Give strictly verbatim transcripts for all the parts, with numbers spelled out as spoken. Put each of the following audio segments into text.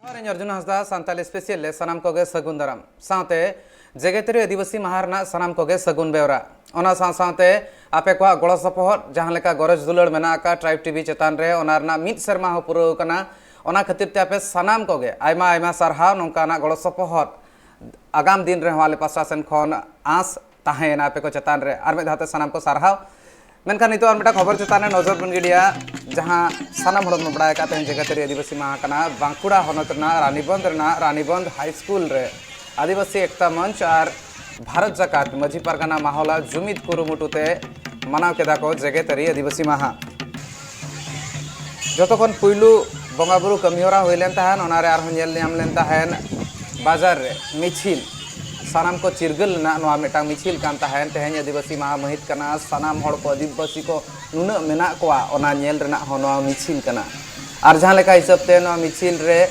ᱡᱚᱦᱟᱨ, ᱤᱧ ᱚᱨᱡᱩᱱ ᱦᱟᱸᱥᱫᱟ, ᱥᱟᱱᱛᱟᱞᱤ ᱥᱯᱮᱥᱤᱭᱟᱞ ᱨᱮ ᱥᱟᱱᱟᱢ ᱠᱚᱜᱮ ᱥᱟᱹᱜᱩᱱ ᱫᱟᱨᱟᱢ᱾ ᱥᱟᱶᱛᱮ ᱡᱮᱜᱮᱛᱟᱹᱨᱤ ᱟᱹᱫᱤᱵᱟᱹᱥᱤ ᱢᱟᱦᱟ ᱨᱮᱱᱟᱜ ᱥᱟᱱᱟᱢ ᱠᱚᱜᱮ ᱥᱟᱹᱜᱩᱱ ᱵᱮᱣᱨᱟ᱾ ᱚᱱᱟ ᱥᱟᱶ ᱥᱟᱶᱛᱮ ᱟᱯᱮ ᱠᱚᱣᱟᱜ ᱜᱚᱲᱚ ᱥᱚᱯᱚᱦᱚᱫ, ᱡᱟᱦᱟᱸ ᱞᱮᱠᱟ ᱜᱚᱨᱚᱡᱽ ᱫᱩᱞᱟᱹᱲ ᱢᱮᱱᱟᱜ ᱟᱠᱟᱫ ᱴᱨᱟᱭᱤᱵᱽ ᱴᱤᱵᱷᱤ ᱪᱮᱛᱟᱱ ᱨᱮ, ᱚᱱᱟ ᱨᱮᱱᱟᱜ ᱢᱤᱫ ᱥᱮᱨᱢᱟ ᱦᱚᱸ ᱯᱩᱨᱟᱹᱣ ᱟᱠᱟᱱᱟ᱾ ᱚᱱᱟ ᱠᱷᱟᱹᱛᱤᱨ ᱛᱮ ᱟᱯᱮ ᱥᱟᱱᱟᱢ ᱠᱚᱜᱮ ᱟᱭᱢᱟ ᱟᱭᱢᱟ ᱥᱟᱨᱦᱟᱣ᱾ ᱱᱚᱝᱠᱟᱱᱟᱜ ᱜᱚᱲᱚ ᱥᱚᱯᱚᱦᱚᱫ ᱟᱜᱟᱢ ᱫᱤᱱ ᱨᱮᱦᱚᱸ ᱟᱞᱮ ᱯᱟᱥᱴᱟ ᱥᱮᱱ ᱠᱷᱚᱱ ᱟᱸᱥ ᱛᱟᱦᱮᱸᱭᱮᱱᱟ ᱟᱯᱮ ᱠᱚ ᱪᱮᱛᱟᱱ ᱨᱮ᱾ ᱟᱨ ᱢᱤᱫ ᱫᱷᱟᱣ ᱛᱮ ᱥᱟᱱᱟᱢ ᱠᱚ ᱥᱟᱨᱦᱟᱣ᱾ ᱢᱮᱱᱠᱷᱟᱱ ᱱᱤᱛᱚᱜ ᱟᱨ ᱢᱤᱫᱴᱟᱝ ᱠᱷᱚᱵᱚᱨ ᱪᱮᱛᱟᱱ ᱨᱮ ᱱᱚᱡᱚᱨ ᱵᱚᱱ ᱜᱤᱰᱤᱭᱟ, ᱡᱟᱦᱟᱸ ᱥᱟᱱᱟᱢ ᱦᱚᱲ ᱵᱚᱱ ᱵᱟᱲᱟᱭ ᱟᱠᱟᱫ ᱛᱟᱦᱮᱸ ᱡᱮᱜᱮᱛᱟᱹᱨᱤ ᱟᱹᱫᱤᱵᱟᱹᱥᱤ ᱢᱟᱦᱟ ᱠᱟᱱᱟ᱾ ᱵᱟᱸᱠᱩᱲᱟ ᱦᱚᱱᱚᱛ ᱨᱮᱱᱟᱜ ᱨᱟᱱᱤᱵᱚᱱᱫᱷ ᱨᱮᱱᱟᱜ ᱨᱟᱱᱤᱵᱚᱱᱫᱷ ᱦᱟᱭ ᱥᱠᱩᱞ ᱨᱮ ᱟᱹᱫᱤᱵᱟᱹᱥᱤ ᱮᱠᱛᱟ ᱢᱚᱧᱪ ᱟᱨ ᱵᱷᱟᱨᱚᱛ ᱡᱟᱠᱟᱛ ᱢᱟᱹᱡᱷᱤ ᱯᱟᱨᱜᱟᱱᱟ ᱢᱟᱦᱚᱞᱟᱜ ᱡᱩᱢᱤᱫ ᱠᱩᱨᱩᱢᱩᱴᱩ ᱛᱮ ᱢᱟᱱᱟᱣ ᱠᱮᱫᱟ ᱠᱚ ᱡᱮᱜᱮᱛᱟᱹᱨᱤ ᱟᱹᱫᱤᱵᱟᱹᱥᱤ ᱢᱟᱦᱟ᱾ ᱡᱚᱛᱚ ᱠᱷᱚᱱ ᱯᱩᱭᱞᱩ ᱵᱚᱸᱜᱟ ᱵᱩᱨᱩ ᱠᱟᱹᱢᱤᱦᱚᱨᱟ ᱦᱩᱭ ᱞᱮᱱ ᱛᱟᱦᱮᱸᱱ, ᱚᱱᱟᱨᱮ ᱟᱨᱦᱚᱸ ᱧᱮᱞ ᱧᱟᱢ ᱞᱮᱱ ᱛᱟᱦᱮᱸᱱ ᱵᱟᱡᱟᱨ ᱨᱮ ᱢᱤᱪᱷᱤᱞ᱾ ᱥᱟᱱᱟᱢ ᱠᱚ ᱪᱤᱨᱜᱟᱹᱞ ᱨᱮᱱᱟᱜ ᱱᱚᱣᱟ ᱢᱤᱫᱴᱟᱝ ᱢᱤᱪᱷᱤᱞ ᱠᱟᱱ ᱛᱟᱦᱮᱸᱱ᱾ ᱛᱮᱦᱮᱧ ᱟᱹᱫᱤᱵᱟᱹᱥᱤ ᱢᱟᱦᱟ ᱢᱟᱹᱦᱤᱛ ᱠᱟᱱᱟ, ᱥᱟᱱᱟᱢ ᱦᱚᱲ ᱠᱚ ᱟᱹᱫᱤᱵᱟᱹᱥᱤ ᱠᱚ ᱱᱩᱱᱟᱹᱜ ᱢᱮᱱᱟᱜ ᱠᱚᱣᱟ, ᱚᱱᱟ ᱧᱮᱞ ᱨᱮᱱᱟᱜ ᱦᱚᱸ ᱱᱚᱣᱟ ᱢᱤᱪᱷᱤᱞ ᱠᱟᱱᱟ᱾ ᱟᱨ ᱡᱟᱦᱟᱸ ᱞᱮᱠᱟ ᱦᱤᱥᱟᱹᱵ ᱛᱮ ᱱᱚᱣᱟ ᱢᱤᱪᱷᱤᱞ ᱨᱮ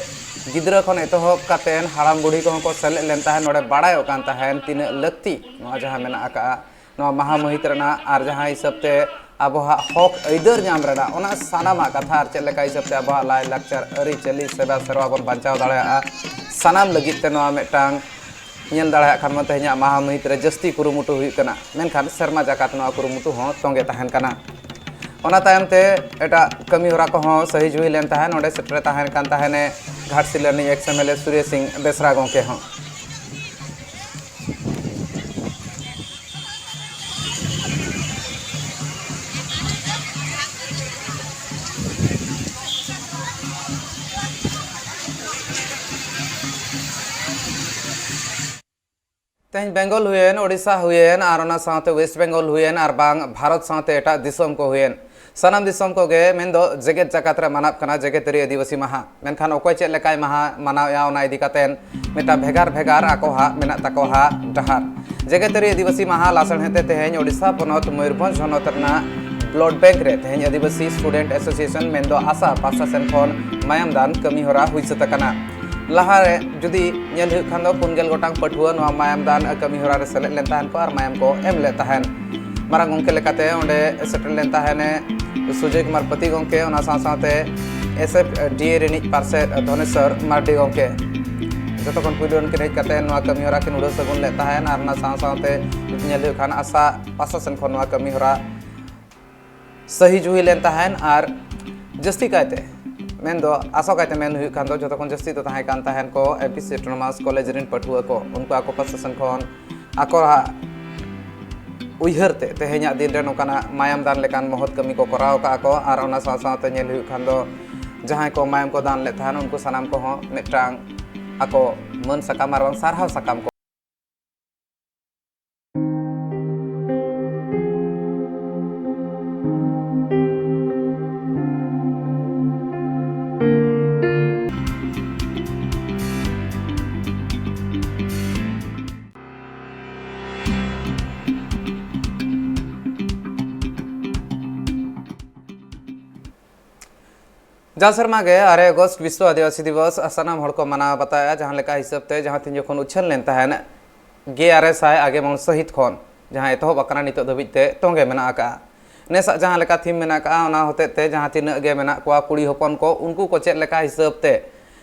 ᱜᱤᱫᱽᱨᱟᱹ ᱠᱷᱚᱱ ᱮᱛᱚᱦᱚᱵ ᱠᱟᱛᱮᱱ ᱦᱟᱲᱟᱢ ᱵᱩᱲᱦᱤ ᱠᱚᱦᱚᱸ ᱠᱚ ᱥᱮᱞᱮᱫ ᱞᱮᱱ ᱛᱟᱦᱮᱸᱱ, ᱱᱚᱰᱮ ᱵᱟᱲᱟᱭᱚᱜ ᱠᱟᱱ ᱛᱟᱦᱮᱸᱱ ᱛᱤᱱᱟᱹᱜ ᱞᱟᱹᱠᱛᱤ ᱱᱚᱣᱟ ᱡᱟᱦᱟᱸ ᱢᱮᱱᱟᱜ ᱟᱠᱟᱜᱼᱟ ᱱᱚᱣᱟ ᱢᱟᱦᱟ ᱢᱟᱹᱦᱤᱛ ᱨᱮᱱᱟᱜ᱾ ᱟᱨ ᱡᱟᱦᱟᱸ ᱦᱤᱥᱟᱹᱵ ᱛᱮ ᱟᱵᱚᱣᱟᱜ ᱦᱚᱠ ᱟᱹᱭᱫᱟᱹᱨ ᱧᱟᱢ ᱨᱮᱱᱟᱜ, ᱚᱱᱟ ᱥᱟᱱᱟᱢᱟᱜ ᱠᱟᱛᱷᱟ, ᱟᱨ ᱪᱮᱫ ᱞᱮᱠᱟ ᱦᱤᱥᱟᱹᱵ ᱛᱮ ᱟᱵᱚᱣᱟᱜ ᱞᱟᱭ ᱞᱟᱠᱪᱟᱨ, ᱟᱹᱨᱤᱪᱟᱹᱞᱤ, ᱥᱮᱵᱟ ᱥᱮᱨᱣᱟ ᱵᱚᱱ ᱵᱟᱧᱪᱟᱣ ᱫᱟᱲᱮᱭᱟᱜᱼᱟ, ᱥᱟᱱᱟᱢ ᱞᱟᱹᱜᱤᱫ ᱛᱮ ᱱᱚᱣᱟ ᱢᱤᱫᱴᱟᱝ ᱧᱮᱞ ᱫᱟᱲᱮᱭᱟᱜ ᱠᱷᱟᱱ ᱵᱚᱱ ᱛᱮᱦᱮᱧᱟᱜ ᱢᱟᱦᱟ ᱢᱟᱹᱦᱤᱛ ᱨᱮ ᱡᱟᱹᱥᱛᱤ ᱠᱩᱨᱩᱢᱩᱴᱩ ᱦᱩᱭᱩᱜ ᱠᱟᱱᱟ᱾ ᱢᱮᱱᱠᱷᱟᱱ ᱥᱮᱨᱢᱟ ᱡᱟᱠᱟᱛ ᱱᱚᱣᱟ ᱠᱩᱨᱩᱢᱩᱴᱩ ᱦᱚᱸ ᱛᱚᱸᱜᱮ ᱛᱟᱦᱮᱱ ᱠᱟᱱᱟ᱾ ᱚᱱᱟ ᱛᱟᱭᱚᱢ ᱛᱮ ᱮᱴᱟᱜ ᱠᱟᱹᱢᱤ ᱦᱚᱨᱟ ᱠᱚᱦᱚᱸ ᱥᱟᱹᱦᱤᱡ ᱦᱩᱭ ᱞᱮᱱ ᱛᱟᱦᱮᱸᱫ᱾ ᱱᱚᱰᱮ ᱥᱮᱴᱮᱨ ᱛᱟᱦᱮᱱ ᱠᱟᱱ ᱛᱟᱦᱮᱱᱮ ᱜᱷᱟᱴᱥᱤᱞᱟᱹ ᱨᱤᱱᱤᱡ X M L A Suresh Singh Besra ᱜᱚᱢᱠᱮ ᱦᱚᱸ᱾ ᱛᱮᱦᱮᱧ ᱵᱮᱝᱜᱚᱞ ᱦᱩᱭᱮᱱ, ᱳᱰᱤᱥᱟ ᱦᱩᱭᱮᱱ, ᱟᱨ ᱚᱱᱟ ᱥᱟᱶᱛᱮ ᱣᱮᱥᱴ ᱵᱮᱝᱜᱚᱞ ᱦᱩᱭᱮᱱ, ᱟᱨ ᱵᱟᱝ ᱵᱷᱟᱨᱚᱛ ᱥᱟᱶᱛᱮ ᱮᱴᱟᱜ ᱫᱤᱥᱚᱢ ᱠᱚ ᱦᱩᱭᱮᱱ, ᱥᱟᱱᱟᱢ ᱫᱤᱥᱚᱢ ᱠᱚᱜᱮ ᱢᱮᱱᱫᱚ ᱡᱮᱜᱮᱛ ᱡᱟᱠᱟᱛ ᱨᱮ ᱢᱟᱱᱟᱜ ᱠᱟᱱᱟ ᱡᱮᱜᱮᱛᱟᱹᱨᱤ ᱟᱹᱫᱤᱵᱟᱹᱥᱤ ᱢᱟᱦᱟ᱾ ᱢᱮᱱᱠᱷᱟᱱ ᱚᱠᱚᱭ ᱪᱮᱫ ᱞᱮᱠᱟᱭ ᱢᱟᱦᱟ ᱢᱟᱱᱟᱣᱮᱫᱼᱟ, ᱚᱱᱟ ᱤᱫᱤ ᱠᱟᱛᱮ ᱢᱤᱫᱴᱟᱝ ᱵᱷᱮᱜᱟᱨ ᱵᱷᱮᱜᱟᱨ ᱟᱠᱚ ᱦᱟᱜ ᱢᱮᱱᱟᱜ ᱛᱟᱠᱚ ᱦᱟᱜ ᱰᱟᱦᱟᱨ᱾ ᱡᱮᱜᱮᱛᱟᱹᱨᱤ ᱟᱹᱫᱤᱵᱟᱹᱥᱤ ᱢᱟᱦᱟ ᱞᱟᱥᱟᱲᱦᱮᱫ ᱛᱮ ᱛᱮᱦᱮᱧ ᱳᱰᱤᱥᱟ ᱯᱚᱱᱚᱛ ᱢᱚᱭᱩᱨᱵᱷᱚᱸᱡᱽ ᱦᱚᱱᱚᱛ ᱨᱮᱱᱟᱜ ᱵᱞᱟᱰ ᱵᱮᱝᱠ ᱨᱮ ᱛᱮᱦᱮᱧ ᱟᱹᱫᱤᱵᱟᱹᱥᱤ ᱥᱴᱩᱰᱮᱱᱴ ᱮᱥᱳᱥᱤᱭᱮᱥᱚᱱ ᱢᱮᱱᱫᱚ ᱟᱥᱟ ᱯᱟᱥᱴᱟ ᱥᱮᱱ ᱠᱷᱚᱱ ᱢᱟᱭᱟᱢ ᱫᱟᱱ ᱠᱟᱹᱢᱤ ᱦᱚᱨᱟ ᱦᱩᱭ ᱥᱟᱹᱛ ᱟᱠᱟᱱᱟ᱾ ᱞᱟᱦᱟᱨᱮ ᱡᱩᱫᱤ ᱧᱮᱞ ᱦᱩᱭᱩᱜ ᱠᱷᱟᱱ ᱫᱚ ᱯᱩᱱ ᱜᱮᱞ ᱜᱚᱴᱟᱝ ᱯᱟᱹᱴᱷᱩᱣᱟᱹ ᱱᱚᱣᱟ ᱢᱟᱭᱟᱢ ᱫᱟᱱ ᱠᱟᱹᱢᱤ ᱦᱚᱨᱟ ᱨᱮ ᱥᱮᱞᱮᱫ ᱞᱮᱱ ᱛᱟᱦᱮᱱ ᱠᱚ ᱟᱨ ᱢᱟᱭᱟᱢ ᱠᱚ ᱮᱢ ᱞᱮᱫ ᱛᱟᱦᱮᱱ᱾ ᱢᱟᱨᱟᱝ ᱜᱚᱢᱠᱮ ᱞᱮᱠᱟᱛᱮ ᱚᱸᱰᱮ ᱥᱮᱴᱮᱨ ᱞᱮᱱ ᱛᱟᱦᱮᱱᱮ ᱥᱩᱡᱚᱭ ᱠᱩᱢᱟᱨ ᱯᱟᱹᱛᱤ ᱜᱚᱢᱠᱮ, ᱚᱱᱟ ᱥᱟᱶ ᱥᱟᱶᱛᱮ ᱮᱥ ᱮᱯᱷ ᱰᱤ ᱮ ᱨᱤᱱᱤᱡ ᱯᱟᱨᱥᱮᱛ ᱫᱷᱚᱱᱮᱥᱚᱨ ᱢᱟᱨᱰᱤ ᱜᱚᱢᱠᱮ᱾ ᱡᱚᱛᱚ ᱠᱷᱚᱱ ᱯᱩᱭᱞᱩ ᱩᱱᱠᱤᱱ ᱦᱮᱡ ᱠᱟᱛᱮ ᱱᱚᱣᱟ ᱠᱟᱹᱢᱤ ᱦᱚᱨᱟ ᱠᱤᱱ ᱩᱰᱟᱹᱣ ᱥᱟᱹᱜᱩᱱ ᱞᱮᱫ ᱛᱟᱦᱮᱸᱱ ᱟᱨ ᱚᱱᱟ ᱥᱟᱶ ᱥᱟᱶᱛᱮ ᱡᱩᱫᱤ ᱧᱮᱞ ᱦᱩᱭᱩᱜ ᱠᱷᱟᱱ ᱟᱥᱟ ᱯᱟᱥᱟ ᱥᱮᱱ ᱠᱷᱚᱱ ᱱᱚᱣᱟ ᱠᱟᱹᱢᱤ ᱦᱚᱨᱟ ᱥᱟᱹᱦᱤ ᱡᱩᱦᱤ ᱞᱮᱱ ᱛᱟᱦᱮᱸᱱ ᱟᱨ ᱡᱟᱹᱥᱛᱤ ᱠᱟᱭᱛᱮ ᱢᱮᱱᱫᱚ ᱟᱥᱚᱠᱟᱭᱛᱮ ᱢᱮᱱ ᱦᱩᱭᱩᱜ ᱠᱷᱟᱱ ᱫᱚ ᱡᱚᱛᱚ ᱠᱷᱚᱱ ᱡᱟᱹᱥᱛᱤ ᱫᱚ ᱛᱟᱦᱮᱸ ᱠᱟᱱ ᱛᱟᱦᱮᱸᱱ ᱠᱚ M P C autonomous college ᱨᱮᱱ ᱯᱟᱹᱴᱷᱩᱣᱟᱹ ᱠᱚ, ᱩᱱᱠᱩ ᱟᱠᱚ ᱯᱟᱥᱟ ᱥᱮᱱ ᱠᱷᱚᱱ ᱟᱠᱚᱣᱟᱜ ᱩᱭᱦᱟᱹᱨ ᱛᱮ ᱛᱮᱦᱮᱧᱟᱜ ᱫᱤᱱ ᱨᱮ ᱱᱚᱝᱠᱟᱱᱟᱜ ᱢᱟᱭᱟᱢ ᱫᱟᱱ ᱞᱮᱠᱟᱱ ᱢᱚᱦᱚᱛ ᱠᱟᱹᱢᱤ ᱠᱚ ᱠᱚᱨᱟᱣ ᱟᱠᱟᱫᱼᱟ ᱠᱚ᱾ ᱟᱨ ᱚᱱᱟ ᱥᱟᱶ ᱥᱟᱶᱛᱮ ᱧᱮᱞ ᱦᱩᱭᱩᱜ ᱠᱷᱟᱱ ᱫᱚ ᱡᱟᱦᱟᱸᱭ ᱠᱚ ᱢᱟᱭᱟᱢ ᱠᱚ ᱫᱟᱱ ᱞᱮᱫ ᱛᱟᱦᱮᱸᱱ ᱩᱱᱠᱩ ᱥᱟᱱᱟᱢ ᱠᱚᱦᱚᱸ ᱢᱤᱫᱴᱟᱝ ᱟᱠᱚ ᱢᱟᱹᱱ ᱥᱟᱠᱟᱢ ᱟᱨ ᱵᱟᱝ ᱥᱟᱨᱦᱟᱣ ᱥᱟᱠᱟᱢ ᱠᱚ ᱡᱟᱣ ᱥᱮᱨᱢᱟ ᱜᱮ ᱟᱨᱮ ᱟᱜᱚᱥᱴ ᱵᱤᱥᱣᱚ ᱟᱹᱫᱤᱵᱟᱹᱥᱤ ᱫᱤᱵᱚᱥ ᱥᱟᱱᱟᱢ ᱦᱚᱲ ᱠᱚ ᱢᱟᱱᱟᱣ ᱵᱟᱛᱟᱣᱮᱫᱼᱟ, ᱡᱟᱦᱟᱸ ᱞᱮᱠᱟ ᱦᱤᱥᱟᱹᱵ ᱛᱮ ᱡᱟᱦᱟᱸ ᱛᱤᱱ ᱡᱚᱠᱷᱚᱱ ᱩᱪᱷᱟᱹᱱ ᱞᱮᱱ ᱛᱟᱦᱮᱸᱱ ᱜᱮᱞ ᱟᱨᱮ ᱥᱟᱭ ᱟᱨᱮ ᱜᱮᱞ ᱢᱚᱬᱮ ᱥᱟᱹᱦᱤᱛ ᱠᱷᱚᱱ ᱡᱟᱦᱟᱸ ᱮᱛᱚᱦᱚᱵ ᱟᱠᱟᱱᱟ ᱱᱤᱛᱚᱜ ᱫᱷᱟᱹᱵᱤᱡ ᱛᱮ ᱛᱚᱸᱜᱮ ᱢᱮᱱᱟᱜ ᱟᱠᱟᱫᱼᱟ᱾ ᱱᱮᱥᱟᱜ ᱡᱟᱦᱟᱸ ᱞᱮᱠᱟ ᱛᱷᱤᱢ ᱢᱮᱱᱟᱜ ᱟᱠᱟᱫᱼᱟ, ᱚᱱᱟ ᱦᱚᱛᱮᱡ ᱛᱮ ᱡᱟᱦᱟᱸ ᱛᱤᱱᱟᱹᱜ ᱜᱮ ᱢᱮᱱᱟᱜ ᱠᱚᱣᱟ ᱠᱩᱲᱤ ᱦᱚᱯᱚᱱ ᱠᱚ, ᱩᱱᱠᱩ ᱠᱚ ᱪᱮᱫ ᱞᱮᱠᱟ ᱦᱤᱥᱟᱹᱵ ᱛᱮ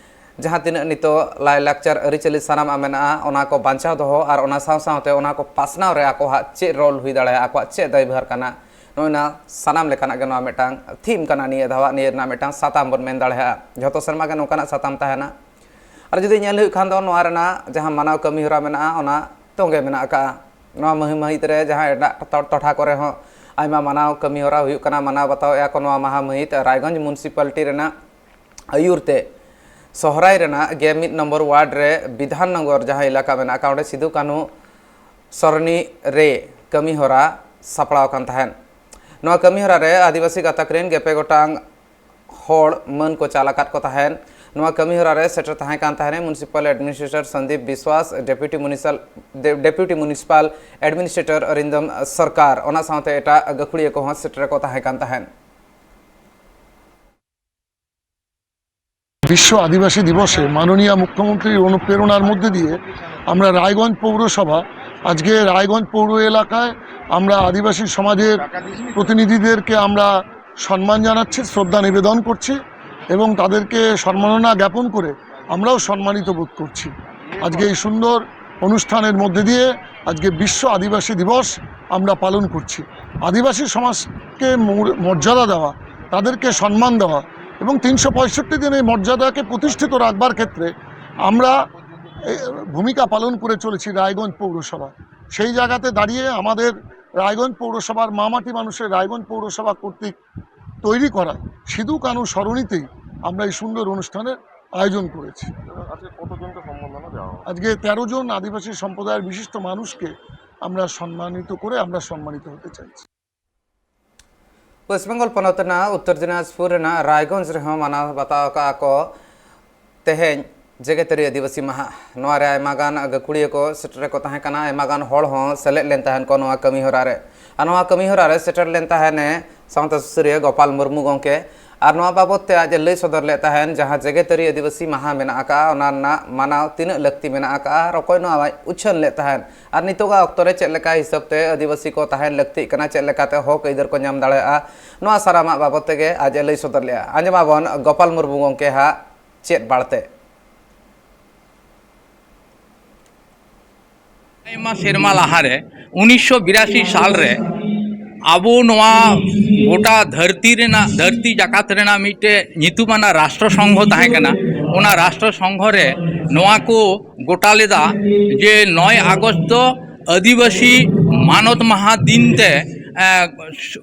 ᱡᱟᱦᱟᱸ ᱛᱤᱱᱟᱹᱜ ᱱᱤᱛᱚᱜ ᱞᱟᱭᱼᱞᱟᱠᱪᱟᱨ ᱟᱹᱨᱤᱪᱟᱹᱞᱤ ᱥᱟᱱᱟᱢᱟᱜ ᱢᱮᱱᱟᱜᱼᱟ, ᱚᱱᱟ ᱠᱚ ᱵᱟᱧᱪᱟᱣ ᱫᱚᱦᱚ ᱟᱨ ᱚᱱᱟ ᱥᱟᱶ ᱥᱟᱶᱛᱮ ᱚᱱᱟ ᱠᱚ ᱯᱟᱥᱱᱟᱣ ᱨᱮ ᱟᱠᱚᱣᱟᱜ ᱪᱮᱫ ᱨᱳᱞ ᱦᱩᱭ ᱫᱟᱲᱮᱭᱟᱜᱼᱟ, ᱟᱠᱚᱣᱟᱜ ᱪᱮᱫ ᱫᱟᱭᱵᱷᱟᱨ ᱠᱟᱱᱟ, ᱱᱚᱜᱼᱚᱭ ᱱᱟ ᱥᱟᱱᱟᱢ ᱞᱮᱠᱟᱱᱟᱜ ᱜᱮ ᱱᱚᱣᱟ ᱢᱤᱫᱴᱟᱝ ᱛᱷᱤᱢ ᱠᱟᱱᱟ᱾ ᱱᱤᱭᱟᱹ ᱫᱷᱟᱣᱟᱜ ᱱᱤᱭᱟᱹ ᱨᱮᱱᱟᱜ ᱢᱤᱫᱴᱟᱝ ᱥᱟᱛᱟᱢ ᱵᱚᱱ ᱢᱮᱱ ᱫᱟᱲᱮᱭᱟᱜᱼᱟ᱾ ᱡᱷᱚᱛᱚ ᱥᱮᱨᱢᱟ ᱜᱮ ᱱᱚᱝᱠᱟᱱᱟᱜ ᱥᱟᱛᱟᱢ ᱛᱟᱦᱮᱱᱟ᱾ ᱟᱨ ᱡᱩᱫᱤ ᱧᱮᱞ ᱦᱩᱭᱩᱜ ᱠᱷᱟᱱ ᱫᱚ ᱱᱚᱣᱟ ᱨᱮᱱᱟᱜ ᱡᱟᱦᱟᱸ ᱢᱟᱱᱟᱣ ᱠᱟᱹᱢᱤ ᱦᱚᱨᱟ ᱢᱮᱱᱟᱜᱼᱟ, ᱚᱱᱟ ᱛᱚᱸᱜᱮ ᱢᱮᱱᱟᱜ ᱟᱠᱟᱫᱼᱟ᱾ ᱱᱚᱣᱟ ᱢᱟᱹᱦᱤ ᱢᱟᱹᱦᱤᱛ ᱨᱮ ᱡᱟᱦᱟᱸ ᱮᱴᱟᱜ ᱴᱚ-, ᱴᱚᱴᱷᱟ ᱠᱚᱨᱮ ᱦᱚᱸ ᱟᱭᱢᱟ ᱢᱟᱱᱟᱣ ᱠᱟᱹᱢᱤ ᱦᱚᱨᱟ ᱦᱩᱭᱩᱜ ᱠᱟᱱᱟ, ᱢᱟᱱᱟᱣ ᱵᱟᱛᱟᱣᱮᱫᱼᱟ ᱠᱚ᱾ ᱱᱚᱣᱟ ᱢᱟᱦᱟ ᱢᱟᱹᱦᱤᱛ ᱨᱟᱭᱜᱚᱸᱡᱽ ᱢᱩᱱᱥᱤᱯᱟᱞᱤᱴᱤ ᱨᱮᱱᱟᱜ ᱟᱹᱭᱩᱨ ᱛᱮ ᱥᱚᱦᱨᱟᱭ ᱨᱮᱱᱟᱜ ᱜᱮᱞ ᱢᱤᱫ ᱱᱚᱢᱵᱚᱨ ᱣᱟᱨᱰ ᱨᱮ ᱵᱤᱫᱷᱟᱱ ᱱᱚᱜᱚᱨ ᱡᱟᱦᱟᱸ ᱮᱞᱟᱠᱟ ᱢᱮᱱᱟᱜ ᱟᱠᱟᱫ, ᱚᱸᱰᱮ ᱥᱤᱫᱩ ᱠᱟᱹᱱᱦᱩ ᱥᱚᱨᱱᱤ ᱨᱮ ᱠᱟᱹᱢᱤ ᱦᱚᱨᱟ ᱥᱟᱯᱲᱟᱣ ᱟᱠᱟᱱ ᱛᱟᱦᱮᱸᱫ᱾ ᱱᱚᱣᱟ ᱠᱟᱹᱢᱤ ᱦᱚᱨᱟ ᱨᱮ ᱟᱹᱫᱤᱵᱟᱹᱥᱤ ᱜᱟᱛᱟᱠ ᱨᱮᱱ ᱜᱮᱞ ᱯᱮ ᱜᱚᱴᱟᱝ ᱦᱚᱲ ᱢᱟᱹᱱ ᱠᱚ ᱪᱟᱞ ᱟᱠᱟᱫ ᱠᱚ ᱛᱟᱦᱮᱸᱫ᱾ ᱱᱚᱣᱟ ᱠᱟᱹᱢᱤ ᱦᱚᱨᱟ ᱨᱮ ᱥᱮᱴᱮᱨ ᱛᱟᱦᱮᱸ ᱠᱟᱱ ᱛᱟᱦᱮᱸᱫ ᱢᱩᱱᱥᱤᱯᱟᱞ ᱮᱰᱢᱤᱱᱤᱥᱴᱨᱮᱴᱚᱨ ᱥᱚᱱᱫᱤᱯ ᱵᱤᱥᱣᱟᱥ, ᱰᱮᱯᱩᱴᱤ ᱢᱩᱱᱤᱥᱟᱞ-, ᱰᱮ-, ᱰᱮᱯᱩᱴᱤ ᱢᱩᱱᱤᱥᱤᱯᱟᱞ ᱮᱰᱢᱤᱱᱤᱥᱴᱨᱮᱴᱚᱨ ᱚᱨᱤᱱᱫᱚᱢ ᱥᱚᱨᱠᱟᱨ, ᱚᱱᱟ ᱥᱟᱶᱛᱮ ᱮᱴᱟᱜ ᱜᱟᱹᱠᱷᱩᱲᱤᱭᱟᱹ ᱠᱚᱦᱚᱸ ᱥᱮᱴᱮᱨ ᱠᱚ ᱛᱟᱦᱮᱸ ᱠᱟᱱ ᱛᱟᱦᱮᱸᱫ᱾ বিশ্ব আদিবাসী দিবসে মাননীয় মুখ্যমন্ত্রীর অনুপ্রেরণার মধ্যে দিয়ে আমরা রায়গঞ্জ পৌরসভা, আজকে রায়গঞ্জ পৌর এলাকায় আমরা আদিবাসী সমাজের প্রতিনিধিদেরকে আমরা সম্মান জানাচ্ছি, শ্রদ্ধা নিবেদন করছি। এবং তাদেরকে সম্মাননা জ্ঞাপন করে আমরাও সম্মানিত বোধ করছি। আজকে এই সুন্দর অনুষ্ঠানের মধ্যে দিয়ে আজকে বিশ্ব আদিবাসী দিবস আমরা পালন করছি। আদিবাসী সমাজকে মৌর-, মর্যাদা দেওয়া, তাদেরকে সম্মান দেওয়া এবং তিনশো পঁয়ষট্টি দিন এই মর্যাদাকে প্রতিষ্ঠিত রাখবার ক্ষেত্রে আমরা এ, ভূমিকা পালন করে চলেছি রায়গঞ্জ পৌরসভা। সেই জায়গাতে দাঁড়িয়ে আমাদের রায়গঞ্জ পৌরসভার মামাটি মানুষের রায়গঞ্জ পৌরসভা কর্তৃক তৈরি করা সিধু কানু সরণিতেই আমরা এই সুন্দর অনুষ্ঠানের আয়োজন করেছি। আজকে কতজনকে সম্মাননা দেওয়া হবে? আজকে তেরো জন আদিবাসী সম্প্রদায়ের বিশিষ্ট মানুষকে আমরা সম্মানিত করে আমরা সম্মানিত হতে চাইছি। ᱳᱭᱮᱥᱴ ᱵᱮᱝᱜᱚᱞ ᱯᱚᱱᱚᱛ ᱨᱮᱱᱟᱜ ᱩᱛᱛᱚᱨ ᱫᱤᱱᱟᱡᱽᱯᱩᱨ ᱨᱮᱱᱟᱜ ᱨᱟᱭᱜᱚᱸᱡᱽ ᱨᱮᱦᱚᱸ ᱢᱟᱱᱟᱣ ᱵᱟᱛᱟᱣ ᱟᱠᱟᱫᱼᱟ ᱠᱚ ᱛᱮᱦᱮᱧ ᱡᱮᱜᱮᱛᱟᱹᱨᱤ ᱟᱹᱫᱤᱵᱟᱹᱥᱤ ᱢᱟᱦᱟ᱾ ᱱᱚᱣᱟ ᱨᱮ ᱟᱭᱢᱟ ᱜᱟᱱ ᱜᱟᱹᱠᱷᱩᱲᱤᱭᱟᱹ ᱠᱚ ᱥᱮᱴᱮᱨ ᱠᱚ ᱛᱟᱦᱮᱸ ᱠᱟᱱᱟ, ᱟᱭᱢᱟ ᱜᱟᱱ ᱦᱚᱲ ᱦᱚᱸ ᱥᱮᱞᱮᱫ ᱞᱮᱱ ᱛᱟᱦᱮᱱ ᱠᱚ ᱱᱚᱣᱟ ᱠᱟᱹᱢᱤ ᱦᱚᱨᱟ ᱨᱮ᱾ ᱟᱨ ᱱᱚᱣᱟ ᱠᱟᱹᱢᱤ ᱦᱚᱨᱟ ᱨᱮ ᱥᱮᱴᱮᱨ ᱞᱮᱱ ᱛᱟᱦᱮᱱᱮ ᱥᱟᱶᱛᱟ ᱥᱩᱥᱟᱹᱨᱤᱭᱟᱹ ᱜᱳᱯᱟᱞ ᱢᱩᱨᱢᱩ ᱜᱚᱢᱠᱮ᱾ ᱟᱨ ᱱᱚᱣᱟ ᱵᱟᱵᱚᱛ ᱛᱮ ᱟᱡ ᱮ ᱞᱟᱹᱭ ᱥᱚᱫᱚᱨ ᱞᱮᱫ ᱛᱟᱦᱮᱱ, ᱡᱟᱦᱟᱸ ᱡᱮᱜᱮᱛᱟᱹᱨᱤ ᱟᱹᱫᱤᱵᱟᱹᱥᱤ ᱢᱟᱦᱟ ᱢᱮᱱᱟᱜ ᱟᱠᱟᱫᱼᱟ, ᱚᱱᱟ ᱨᱮᱱᱟᱜ ᱢᱟᱱᱟᱣ ᱛᱤᱱᱟᱹᱜ ᱞᱟᱹᱠᱛᱤ ᱢᱮᱱᱟᱜ ᱟᱠᱟᱫᱼᱟ ᱟᱨ ᱚᱠᱚᱭ ᱱᱚᱣᱟᱭ ᱩᱪᱷᱟᱹᱱ ᱞᱮᱫ ᱛᱟᱦᱮᱱ᱾ ᱟᱨ ᱱᱤᱛᱚᱜᱟᱜ ᱚᱠᱛᱚ ᱨᱮ ᱪᱮᱫ ᱞᱮᱠᱟ ᱦᱤᱥᱟᱹᱵ ᱛᱮ ᱟᱹᱫᱤᱵᱟᱹᱥᱤ ᱠᱚ ᱛᱟᱦᱮᱱ ᱞᱟᱹᱠᱛᱤᱜ ᱠᱟᱱᱟ, ᱪᱮᱫ ᱞᱮᱠᱟᱛᱮ ᱦᱚᱠ ᱟᱹᱭᱫᱟᱹᱨ ᱠᱚ ᱧᱟᱢ ᱫᱟᱲᱮᱭᱟᱜᱼᱟ, ᱱᱚᱣᱟ ᱥᱟᱱᱟᱢᱟᱜ ᱵᱟᱵᱚᱛ ᱛᱮᱜᱮ ᱟᱡ ᱮ ᱞᱟᱹᱭ ᱥᱚᱫᱚᱨ ᱞᱮᱫᱼᱟ᱾ ᱟᱸᱡᱚᱢᱟᱵᱚᱱ ᱜᱳᱯᱟᱞ ᱢᱩᱨᱢᱩ ᱜᱚᱢᱠᱮ ᱦᱟᱜ ᱪᱮᱫ ᱵᱟᱲᱛᱮ᱾ ᱟᱭᱢᱟ ᱥᱮᱨᱢᱟ ᱞᱟᱦᱟᱨᱮ, ᱩᱱᱤᱥᱥᱚ ᱵᱤᱨᱟᱥᱤ ᱥᱟᱞᱨᱮ, ᱟᱵᱚ ᱱᱚᱣᱟ ᱜᱚᱴᱟ ᱫᱷᱟᱹᱨᱛᱤ ᱨᱮᱱᱟᱜ, ᱫᱷᱟᱹᱨᱛᱤ ᱡᱟᱠᱟᱛ ᱨᱮᱱᱟᱜ ᱢᱤᱫᱴᱮᱡ ᱧᱩᱛᱩᱢᱟᱱᱟᱜ ᱨᱟᱥᱴᱨᱚ ᱥᱚᱝᱜᱷᱚ ᱛᱟᱦᱮᱸ ᱠᱟᱱᱟ᱾ ᱚᱱᱟ ᱨᱟᱥᱴᱨᱚ ᱥᱚᱝᱜᱷᱚ ᱨᱮ ᱱᱚᱣᱟ ᱠᱚ ᱜᱚᱴᱟ ᱞᱮᱫᱟ ᱡᱮ ᱱᱚᱭ ᱟᱜᱚᱥᱴ ᱫᱚ ᱟᱹᱫᱤᱵᱟᱹᱥᱤ ᱢᱟᱱᱚᱛ ᱢᱟᱦᱟ ᱫᱤᱱ ᱛᱮ, ᱮ,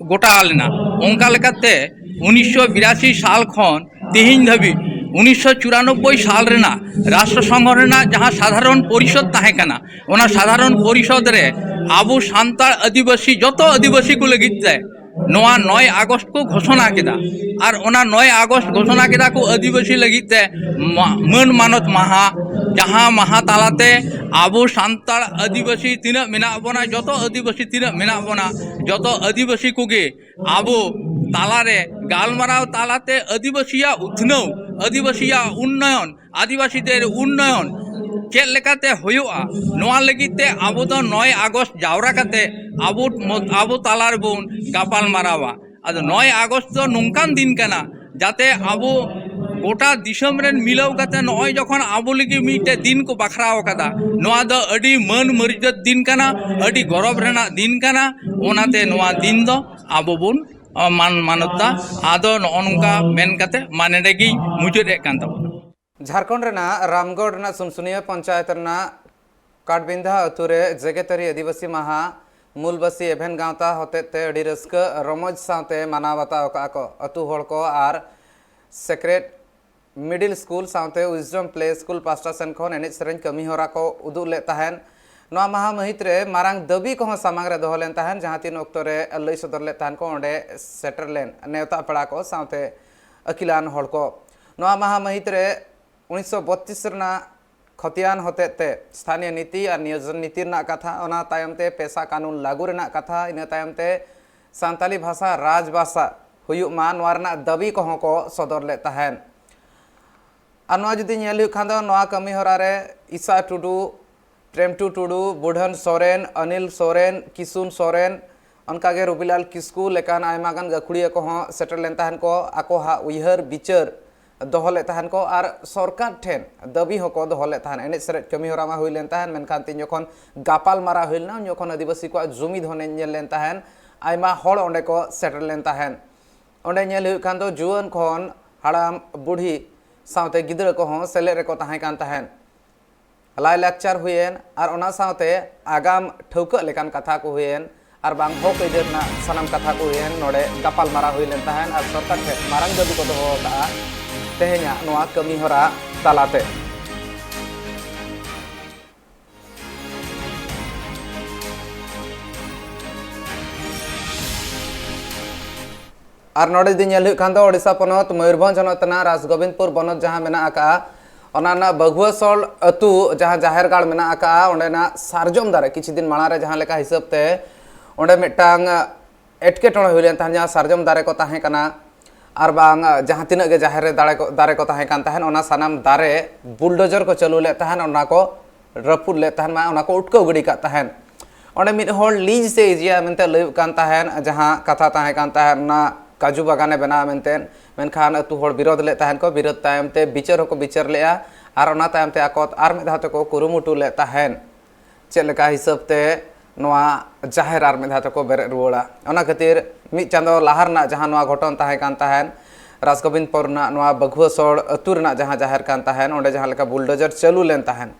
ᱜᱚᱴᱟ ᱞᱮᱱᱟ᱾ ᱚᱱᱠᱟ ᱞᱮᱠᱟᱛᱮ ᱩᱱᱤᱥᱥᱚ ᱵᱤᱨᱟᱥᱤ ᱥᱟᱞ ᱠᱷᱚᱱ ᱛᱮᱦᱮᱧ ᱫᱷᱟᱹᱵᱤᱡ ᱩᱱᱤᱥᱥᱚ ᱪᱩᱨᱟᱱᱚᱵᱵᱳᱭ ᱥᱟᱞ ᱨᱮᱱᱟᱜ ᱨᱟᱥᱴᱨᱚ ᱥᱚᱝᱜᱷᱚ ᱨᱮᱱᱟᱜ ᱡᱟᱦᱟᱸ ᱥᱟᱫᱷᱟᱨᱚᱱ ᱯᱚᱨᱤᱥᱚᱫᱽ ᱛᱟᱦᱮᱸ ᱠᱟᱱᱟ, ᱚᱱᱟ ᱥᱟᱫᱷᱟᱨᱚᱱ ᱯᱚᱨᱤᱥᱚᱫᱽ ᱨᱮ ᱟᱵᱚ ᱥᱟᱱᱛᱟᱲ ᱟᱹᱫᱤᱵᱟᱹᱥᱤ, ᱡᱚᱛᱚ ᱟᱹᱫᱤᱵᱟᱹᱥᱤ ᱠᱚ ᱞᱟᱹᱜᱤᱫ ᱛᱮ ᱱᱚᱣᱟ ᱱᱚᱭ ᱟᱜᱚᱥᱴ ᱠᱚ ᱜᱷᱳᱥᱚᱱᱟ ᱠᱮᱫᱟ᱾ ᱟᱨ ᱚᱱᱟ ᱱᱚᱭ ᱟᱜᱚᱥᱴ ᱜᱷᱳᱥᱚᱱᱟ ᱠᱮᱫᱟ ᱠᱚ ᱟᱹᱫᱤᱵᱟᱹᱥᱤ ᱞᱟᱹᱜᱤᱫ ᱛᱮ ᱢᱟ-, ᱢᱟᱹᱱ ᱢᱟᱱᱚᱛ ᱢᱟᱦᱟ, ᱡᱟᱦᱟᱸ ᱢᱟᱦᱟ ᱛᱟᱞᱟᱛᱮ ᱟᱵᱚ ᱥᱟᱱᱛᱟᱲ ᱟᱹᱫᱤᱵᱟᱹᱥᱤ ᱛᱤᱱᱟᱹᱜ ᱢᱮᱱᱟᱜ ᱵᱚᱱᱟ, ᱡᱚᱛᱚ ᱟᱹᱫᱤᱵᱟᱹᱥᱤ ᱛᱤᱱᱟᱹᱜ ᱢᱮᱱᱟᱜ ᱵᱚᱱᱟ, ᱡᱚᱛᱚ ᱟᱹᱫᱤᱵᱟᱹᱥᱤ ᱠᱚᱜᱮ ᱟᱵᱚ ᱛᱟᱞᱟᱨᱮ ᱜᱟᱞᱢᱟᱨᱟᱣ ᱛᱟᱞᱟᱛᱮ ᱟᱹᱫᱤᱵᱟᱹᱥᱤᱭᱟᱜ ᱩᱛᱱᱟᱹᱣ, ᱟᱹᱫᱤᱵᱟᱹᱥᱤᱭᱟᱜ ᱩᱱᱱᱚᱭᱚᱱ, ᱟᱹᱫᱤᱵᱟᱹᱥᱤ ᱛᱮ ᱩᱱᱱᱚᱭᱚᱱ ᱪᱮᱫ ᱞᱮᱠᱟᱛᱮ ᱦᱩᱭᱩᱜᱼᱟ, ᱱᱚᱣᱟ ᱞᱟᱹᱜᱤᱫ ᱛᱮ ᱟᱵᱚ ᱫᱚ ᱱᱚᱭ ᱟᱜᱚᱥᱴ ᱡᱟᱣᱨᱟ ᱠᱟᱛᱮ ᱟᱵᱚ ᱢᱚ-, ᱟᱵᱚ ᱛᱟᱞᱟ ᱨᱮᱵᱚᱱ ᱜᱟᱯᱟᱞ ᱢᱟᱨᱟᱣᱟ᱾ ᱟᱫᱚ ᱱᱚᱭ ᱟᱜᱚᱥᱴ ᱫᱚ ᱱᱚᱝᱠᱟᱱ ᱫᱤᱱ ᱠᱟᱱᱟ, ᱡᱟᱛᱮ ᱟᱵᱚ ᱜᱚᱴᱟ ᱫᱤᱥᱚᱢ ᱨᱮᱱ ᱢᱤᱞᱟᱹᱣ ᱠᱟᱛᱮ ᱱᱚᱜᱼᱚᱭ ᱡᱚᱠᱷᱚᱱ ᱟᱵᱚ ᱞᱟᱹᱜᱤᱫ ᱢᱤᱫᱴᱮᱡ ᱫᱤᱱ ᱠᱚ ᱵᱟᱠᱷᱨᱟᱣ ᱟᱠᱟᱫᱟ, ᱱᱚᱣᱟ ᱫᱚ ᱟᱹᱰᱤ ᱢᱟᱹᱱ ᱢᱟᱹᱨᱤᱡᱟᱹᱛ ᱫᱤᱱ ᱠᱟᱱᱟ, ᱟᱹᱰᱤ ᱜᱚᱨᱚᱵᱽ ᱨᱮᱱᱟᱜ ᱫᱤᱱ ᱠᱟᱱᱟ᱾ ᱚᱱᱟᱛᱮ ᱱᱚᱣᱟ ᱫᱤᱱ ᱫᱚ ᱟᱵᱚ ᱵᱚᱱ, ᱟ, ᱢᱟᱱ ᱢᱟᱱᱚᱛ ᱫᱟ᱾ ᱟᱫᱚ ᱱᱚᱜᱼᱚ ᱱᱚᱝᱠᱟ ᱢᱮᱱ ᱠᱟᱛᱮ ᱢᱟ ᱱᱚᱰᱮ ᱜᱤᱧ ᱢᱩᱪᱟᱹᱫ ᱮᱫ ᱠᱟᱱ ᱛᱟᱵᱚᱱᱟ᱾ ᱡᱷᱟᱲᱠᱷᱚᱸᱰ ᱨᱮᱱᱟᱜ ᱨᱟᱢᱜᱚᱲ ᱨᱮᱱᱟᱜ ᱥᱩᱱᱥᱩᱱᱤᱭᱟᱹ ᱯᱚᱧᱪᱟᱭᱮᱛ ᱨᱮᱱᱟᱜ ᱠᱟᱴᱵᱤᱱᱫᱷᱟ ᱟᱹᱛᱩ ᱨᱮ ᱡᱮᱜᱮᱛᱟᱹᱨᱤ ᱟᱹᱫᱤᱵᱟᱹᱥᱤ ᱢᱟᱦᱟ ᱢᱩᱞᱵᱟᱹᱥᱤ ᱮᱵᱷᱮᱱ ᱜᱟᱶᱛᱟ ᱦᱚᱛᱮᱡ ᱛᱮ ᱟᱹᱰᱤ ᱨᱟᱹᱥᱠᱟᱹ ᱨᱚᱢᱚᱡᱽ ᱥᱟᱶᱛᱮ ᱢᱟᱱᱟᱣ ᱵᱟᱛᱟᱣ ᱟᱠᱟᱫᱼᱟ ᱠᱚ᱾ ᱟᱹᱛᱩ ᱦᱚᱲ ᱠᱚ ᱟᱨ ᱥᱮᱠᱨᱮᱴ ᱢᱤᱰᱤᱞ ᱥᱠᱩᱞ ᱥᱟᱶᱛᱮ ᱣᱤᱡᱰᱚᱢ ᱯᱞᱮ ᱥᱠᱩᱞ ᱯᱟᱥᱴᱟ ᱥᱮᱱ ᱠᱷᱚᱱ ᱮᱱᱮᱡ ᱥᱮᱨᱮᱧ ᱠᱟᱹᱢᱤ ᱦᱚᱨᱟ ᱠᱚ ᱩᱫᱩᱜ ᱞᱮᱫ ᱛᱟᱦᱮᱸᱱ᱾ ᱱᱚᱣᱟ ᱢᱟᱦᱟ ᱢᱟᱹᱦᱤᱛ ᱨᱮ ᱢᱟᱨᱟᱝ ᱫᱟᱹᱵᱤ ᱠᱚᱦᱚᱸ ᱥᱟᱢᱟᱝ ᱨᱮ ᱫᱚᱦᱚ ᱞᱮᱱ ᱛᱟᱦᱮᱸᱱ, ᱡᱟᱦᱟᱸ ᱛᱤᱱ ᱚᱠᱛᱚ ᱨᱮ ᱞᱟᱹᱭ ᱥᱚᱫᱚᱨ ᱞᱮᱫ ᱛᱟᱦᱮᱸᱱ ᱠᱚ ᱚᱸᱰᱮ ᱥᱮᱴᱮᱨ ᱞᱮᱱ ᱱᱮᱣᱛᱟ ᱯᱮᱲᱟ ᱠᱚ ᱥᱟᱶᱛᱮ ᱟᱹᱠᱤᱞᱟᱱ ᱦᱚᱲ ᱠᱚ᱾ ᱱᱚᱣᱟ ᱢᱟᱦᱟ ᱢᱟᱹᱦᱤᱛ ᱨᱮ ᱩᱱᱤᱥᱥᱚ ᱵᱚᱛᱛᱨᱤᱥ ᱨᱮᱱᱟᱜ ᱠᱷᱚᱛᱤᱭᱟᱱ ᱦᱚᱛᱮᱡ ᱛᱮ ᱥᱛᱷᱟᱱᱤᱭᱚ ᱱᱤᱛᱤ ᱟᱨ ᱱᱤᱭᱳᱡᱚᱱ ᱱᱤᱛᱤ ᱨᱮᱱᱟᱜ ᱠᱟᱛᱷᱟ, ᱚᱱᱟ ᱛᱟᱭᱚᱢ ᱛᱮ ᱯᱮᱥᱟ ᱠᱟᱹᱱᱩᱱ ᱞᱟᱹᱜᱩ ᱨᱮᱱᱟᱜ ᱠᱟᱛᱷᱟ, ᱤᱱᱟᱹ ᱛᱟᱭᱚᱢ ᱛᱮ ᱥᱟᱱᱛᱟᱞᱤ ᱵᱷᱟᱥᱟ ᱨᱟᱡᱽ ᱵᱷᱟᱥᱟ ᱦᱩᱭᱩᱜ ᱢᱟ, ᱱᱚᱣᱟ ᱨᱮᱱᱟᱜ ᱫᱟᱹᱵᱤ ᱠᱚᱦᱚᱸ ᱠᱚ ᱥᱚᱫᱚᱨ ᱞᱮᱫ ᱛᱟᱦᱮᱸᱱ᱾ ᱟᱨ ᱱᱚᱣᱟ ᱡᱩᱫᱤ ᱧᱮᱞ ᱦᱩᱭᱩᱜ ᱠᱷᱟᱱ ᱫᱚ, ᱱᱚᱣᱟ ᱠᱟᱹᱢᱤ ᱦᱚᱨᱟ ᱨᱮ ᱤᱥᱟ ᱴᱩᱰᱩ, ᱯᱨᱮᱢᱴᱩ ᱴᱩᱰᱩ, ᱵᱩᱰᱷᱟᱹᱱ ᱥᱚᱨᱮᱱ, ᱚᱱᱤᱞ ᱥᱚᱨᱮᱱ, ᱠᱤᱥᱩᱱ ᱥᱚᱨᱮᱱ, ᱚᱱᱠᱟᱜᱮ ᱨᱚᱵᱤᱞᱟᱞ ᱠᱤᱥᱠᱩ ᱞᱮᱠᱟᱱ ᱟᱭᱢᱟ ᱜᱟᱱ ᱜᱟᱹᱠᱷᱩᱲᱤᱭᱟᱹ ᱠᱚᱦᱚᱸ ᱥᱮᱴᱮᱨ ᱞᱮᱱ ᱛᱟᱦᱮᱸᱱ ᱠᱚ᱾ ᱟᱠᱚᱣᱟᱜ ᱩᱭᱦᱟᱹᱨ ᱵᱤᱪᱟᱹᱨ ᱫᱚᱦᱚ ᱞᱮᱫ ᱛᱟᱦᱮᱸᱱ ᱠᱚ ᱟᱨ ᱥᱚᱨᱠᱟᱨ ᱴᱷᱮᱱ ᱫᱟᱹᱵᱤ ᱦᱚᱸᱠᱚ ᱫᱚᱦᱚ ᱞᱮᱫ ᱛᱟᱦᱮᱸᱱ᱾ ᱮᱱᱮᱡ ᱥᱮᱨᱮᱧ ᱠᱟᱹᱢᱤ ᱦᱚᱨᱟ ᱢᱟ ᱦᱩᱭ ᱞᱮᱱ ᱛᱟᱦᱮᱸᱱ, ᱢᱮᱱᱠᱷᱟᱱ ᱛᱤᱧ ᱡᱚᱠᱷᱚᱱ ᱜᱟᱯᱟᱞ ᱢᱟᱨᱟᱣ ᱦᱩᱭ ᱞᱮᱱᱟ, ᱩᱱ ᱡᱚᱠᱷᱚᱱ ᱟᱹᱫᱤᱵᱟᱹᱥᱤ ᱠᱚᱣᱟᱜ ᱡᱩᱢᱤᱫ ᱦᱚᱸ ᱧᱮᱞ ᱞᱮᱱ ᱛᱟᱦᱮᱸᱱ, ᱟᱭᱢᱟ ᱦᱚᱲ ᱚᱸᱰᱮ ᱠᱚ ᱥᱮᱴᱮᱨ ᱞᱮᱱ ᱛᱟᱦᱮᱸᱱ᱾ ᱚᱸᱰᱮ ᱧᱮᱞ ᱦᱩᱭᱩᱜ ᱠᱷᱟᱱ ᱫᱚ ᱡᱩᱣᱟᱹᱱ ᱠᱷᱚᱱ ᱦᱟᱲᱟᱢ ᱵᱩᱲᱦᱤ ᱥᱟᱶᱛᱮ ᱜᱤᱫᱽᱨᱟᱹ ᱠᱚᱦᱚᱸ ᱥᱮᱞᱮᱫ ᱨᱮᱠᱚ ᱛᱟᱦᱮᱸ ᱠᱟᱱ ᱛᱟᱦᱮᱸᱱ᱾ ᱞᱟᱭᱼᱞᱟᱠᱪᱟᱨ ᱦᱩᱭᱮᱱ ᱟᱨ ᱚᱱᱟ ᱥᱟᱶᱛᱮ ᱟᱜᱟᱢ ᱴᱷᱟᱹᱣᱠᱟᱹ ᱞᱮᱠᱟᱱ ᱠᱟᱛᱷᱟ ᱠᱚ ᱦᱩᱭᱮᱱ ᱟᱨ ᱵᱟᱝ ᱦᱚᱠ ᱟᱹᱭᱫᱟᱹᱨ ᱨᱮᱱᱟᱜ ᱥᱟᱱᱟᱢ ᱠᱟᱛᱷᱟ ᱠᱚ ᱦᱩᱭᱮᱱ, ᱱᱚᱰᱮ ᱜᱟᱯᱟᱞ ᱢᱟᱨᱟᱣ ᱦᱩᱭ ᱞᱮᱱ ᱛᱟᱦᱮᱸᱱ ᱟᱨ ᱥᱚᱨᱠᱟᱨ ᱴᱷᱮᱱ ᱢᱟᱨᱟᱝ ᱫᱟᱹᱵᱤ ᱠᱚ ᱫᱚᱦᱚ ᱟᱠᱟᱫᱼᱟ ᱛᱮᱦᱮᱧᱟᱜ ᱱᱚᱣᱟ ᱠᱟᱹᱢᱤ ᱦᱚᱨᱟ ᱛᱟᱞᱟᱛᱮ᱾ ᱟᱨ ᱱᱚᱰᱮ ᱡᱩᱫᱤ ᱧᱮᱞ ᱦᱩᱭᱩᱜ ᱠᱷᱟᱱ ᱫᱚ, ᱳᱰᱤᱥᱟ ᱯᱚᱱᱚᱛ ᱢᱚᱭᱩᱨᱵᱷᱚᱸᱡᱽ ᱦᱚᱱᱚᱛ ᱨᱮᱱᱟᱜ ᱨᱟᱡᱽᱜᱳᱵᱤᱱᱫᱯᱩᱨ ᱵᱚᱱᱚᱛ ᱡᱟᱦᱟᱸ ᱢᱮᱱᱟᱜ ᱟᱠᱟᱫᱼᱟ, ᱚᱱᱟ ᱨᱮᱱᱟᱜ ᱵᱟᱹᱜᱷᱩᱣᱟᱹ ᱥᱚᱞ ᱟᱹᱛᱩ ᱡᱟᱦᱟᱸ ᱡᱟᱦᱮᱨ ᱜᱟᱲ ᱢᱮᱱᱟᱜ ᱟᱠᱟᱫᱼᱟ, ᱚᱸᱰᱮᱱᱟᱜ ᱥᱟᱨᱡᱚᱢ ᱫᱟᱨᱮ ᱠᱤᱪᱷᱩ ᱫᱤᱱ ᱢᱟᱲᱟᱝ ᱨᱮ ᱡᱟᱦᱟᱸ ᱞᱮᱠᱟ ᱦᱤᱥᱟᱹᱵ ᱛᱮ ᱚᱸᱰᱮ ᱢᱤᱫᱴᱟᱝ ᱮᱴᱠᱮᱴᱚᱬᱮ ᱦᱩᱭ ᱞᱮᱱ ᱛᱟᱦᱮᱸᱫ, ᱡᱟᱦᱟᱸ ᱥᱟᱨᱡᱚᱢ ᱫᱟᱨᱮ ᱠᱚ ᱛᱟᱦᱮᱸ ᱠᱟᱱᱟ ᱟᱨ ᱵᱟᱝ ᱡᱟᱦᱟᱸ ᱛᱤᱱᱟᱹᱜ ᱜᱮ ᱡᱟᱦᱮᱨ ᱨᱮ ᱫᱟᱲᱮ ᱠᱚ, ᱫᱟᱨᱮ ᱠᱚ ᱛᱟᱦᱮᱸ ᱠᱟᱱ ᱛᱟᱦᱮᱸᱫ, ᱚᱱᱟ ᱥᱟᱱᱟᱢ ᱫᱟᱨᱮ ᱵᱩᱞᱰᱳᱡᱟᱨ ᱠᱚ ᱪᱟᱹᱞᱩ ᱞᱮᱫ ᱛᱟᱦᱮᱸᱫ, ᱚᱱᱟ ᱠᱚ ᱨᱟᱹᱯᱩᱫ ᱞᱮᱫ ᱛᱟᱦᱮᱸᱫ, ᱢᱟ ᱚᱱᱟ ᱠᱚ ᱩᱴᱠᱟᱹᱣ ᱜᱤᱰᱤ ᱠᱟᱜ ᱛᱟᱦᱮᱸᱫ᱾ ᱚᱸᱰᱮ ᱢᱤᱫ ᱦᱚᱲ ᱞᱤᱡ ᱥᱮ ᱤᱡᱤᱭᱟ ᱢᱮᱱᱛᱮ ᱞᱟᱹᱭᱩᱜ ᱠᱟᱱ ᱛᱟᱦᱮᱸᱫ, ᱡᱟᱦᱟᱸ ᱠᱟᱛᱷᱟ ᱛᱟᱦᱮᱸ ᱠᱟᱱ ᱛᱟᱦᱮᱸᱫ, ᱚᱱᱟ ᱠᱟᱡᱩ ᱵᱟᱜᱟᱱᱮ ᱵᱮᱱᱟᱣᱟ ᱢᱮᱱᱛᱮ᱾ ᱢᱮᱱᱠᱷᱟᱱ ᱟᱹᱛᱩ ᱦᱚᱲ ᱵᱤᱨᱳᱫ ᱞᱮᱫ ᱛᱟᱦᱮᱱ ᱠᱚ᱾ ᱵᱤᱨᱳᱫ ᱛᱟᱭᱚᱢ ᱛᱮ ᱵᱤᱪᱟᱹᱨ ᱦᱚᱸᱠᱚ ᱵᱤᱪᱟᱹᱨ ᱞᱮᱫᱼᱟ ᱟᱨ ᱚᱱᱟ ᱛᱟᱭᱚᱢ ᱛᱮ ᱟᱠᱚ ᱟᱨ ᱢᱤᱫ ᱫᱷᱟᱣ ᱛᱮᱠᱚ ᱠᱩᱨᱩᱢᱩᱴᱩ ᱞᱮᱫ ᱛᱟᱦᱮᱱ᱾ ᱪᱮᱫ ᱞᱮᱠᱟ ᱦᱤᱥᱟᱹᱵ ᱛᱮ ᱱᱚᱣᱟ ᱡᱟᱦᱮᱨ ᱟᱨ ᱢᱤᱫ ᱫᱷᱟᱣ ᱛᱮᱠᱚ ᱵᱮᱨᱮᱫ ᱨᱩᱣᱟᱹᱲᱟ᱾ ᱚᱱᱟ ᱠᱷᱟᱹᱛᱤᱨ ᱢᱤᱫ ᱪᱟᱸᱫᱚ ᱞᱟᱦᱟ ᱨᱮᱱᱟᱜ ᱡᱟᱦᱟᱸ ᱱᱚᱣᱟ ᱜᱷᱚᱴᱚᱱ ᱛᱟᱦᱮᱸ ᱠᱟᱱ ᱛᱟᱦᱮᱸᱱ, ᱨᱟᱡᱽᱜᱳᱵᱤᱱᱫᱽᱯᱩᱨ ᱨᱮᱱᱟᱜ ᱱᱚᱣᱟ ᱵᱟᱹᱜᱷᱩᱣᱟᱹ ᱥᱚᱲ ᱟᱹᱛᱩ ᱨᱮᱱᱟᱜ ᱡᱟᱦᱟᱸ ᱡᱟᱦᱮᱨ ᱠᱟᱱ ᱛᱟᱦᱮᱸᱱ, ᱚᱸᱰᱮ ᱡᱟᱦᱟᱸ ᱞᱮᱠᱟ ᱵᱩᱞᱰᱳᱡᱟᱨ ᱪᱟᱹᱞᱩ ᱞᱮᱱ ᱛᱟᱦᱮᱸᱱ,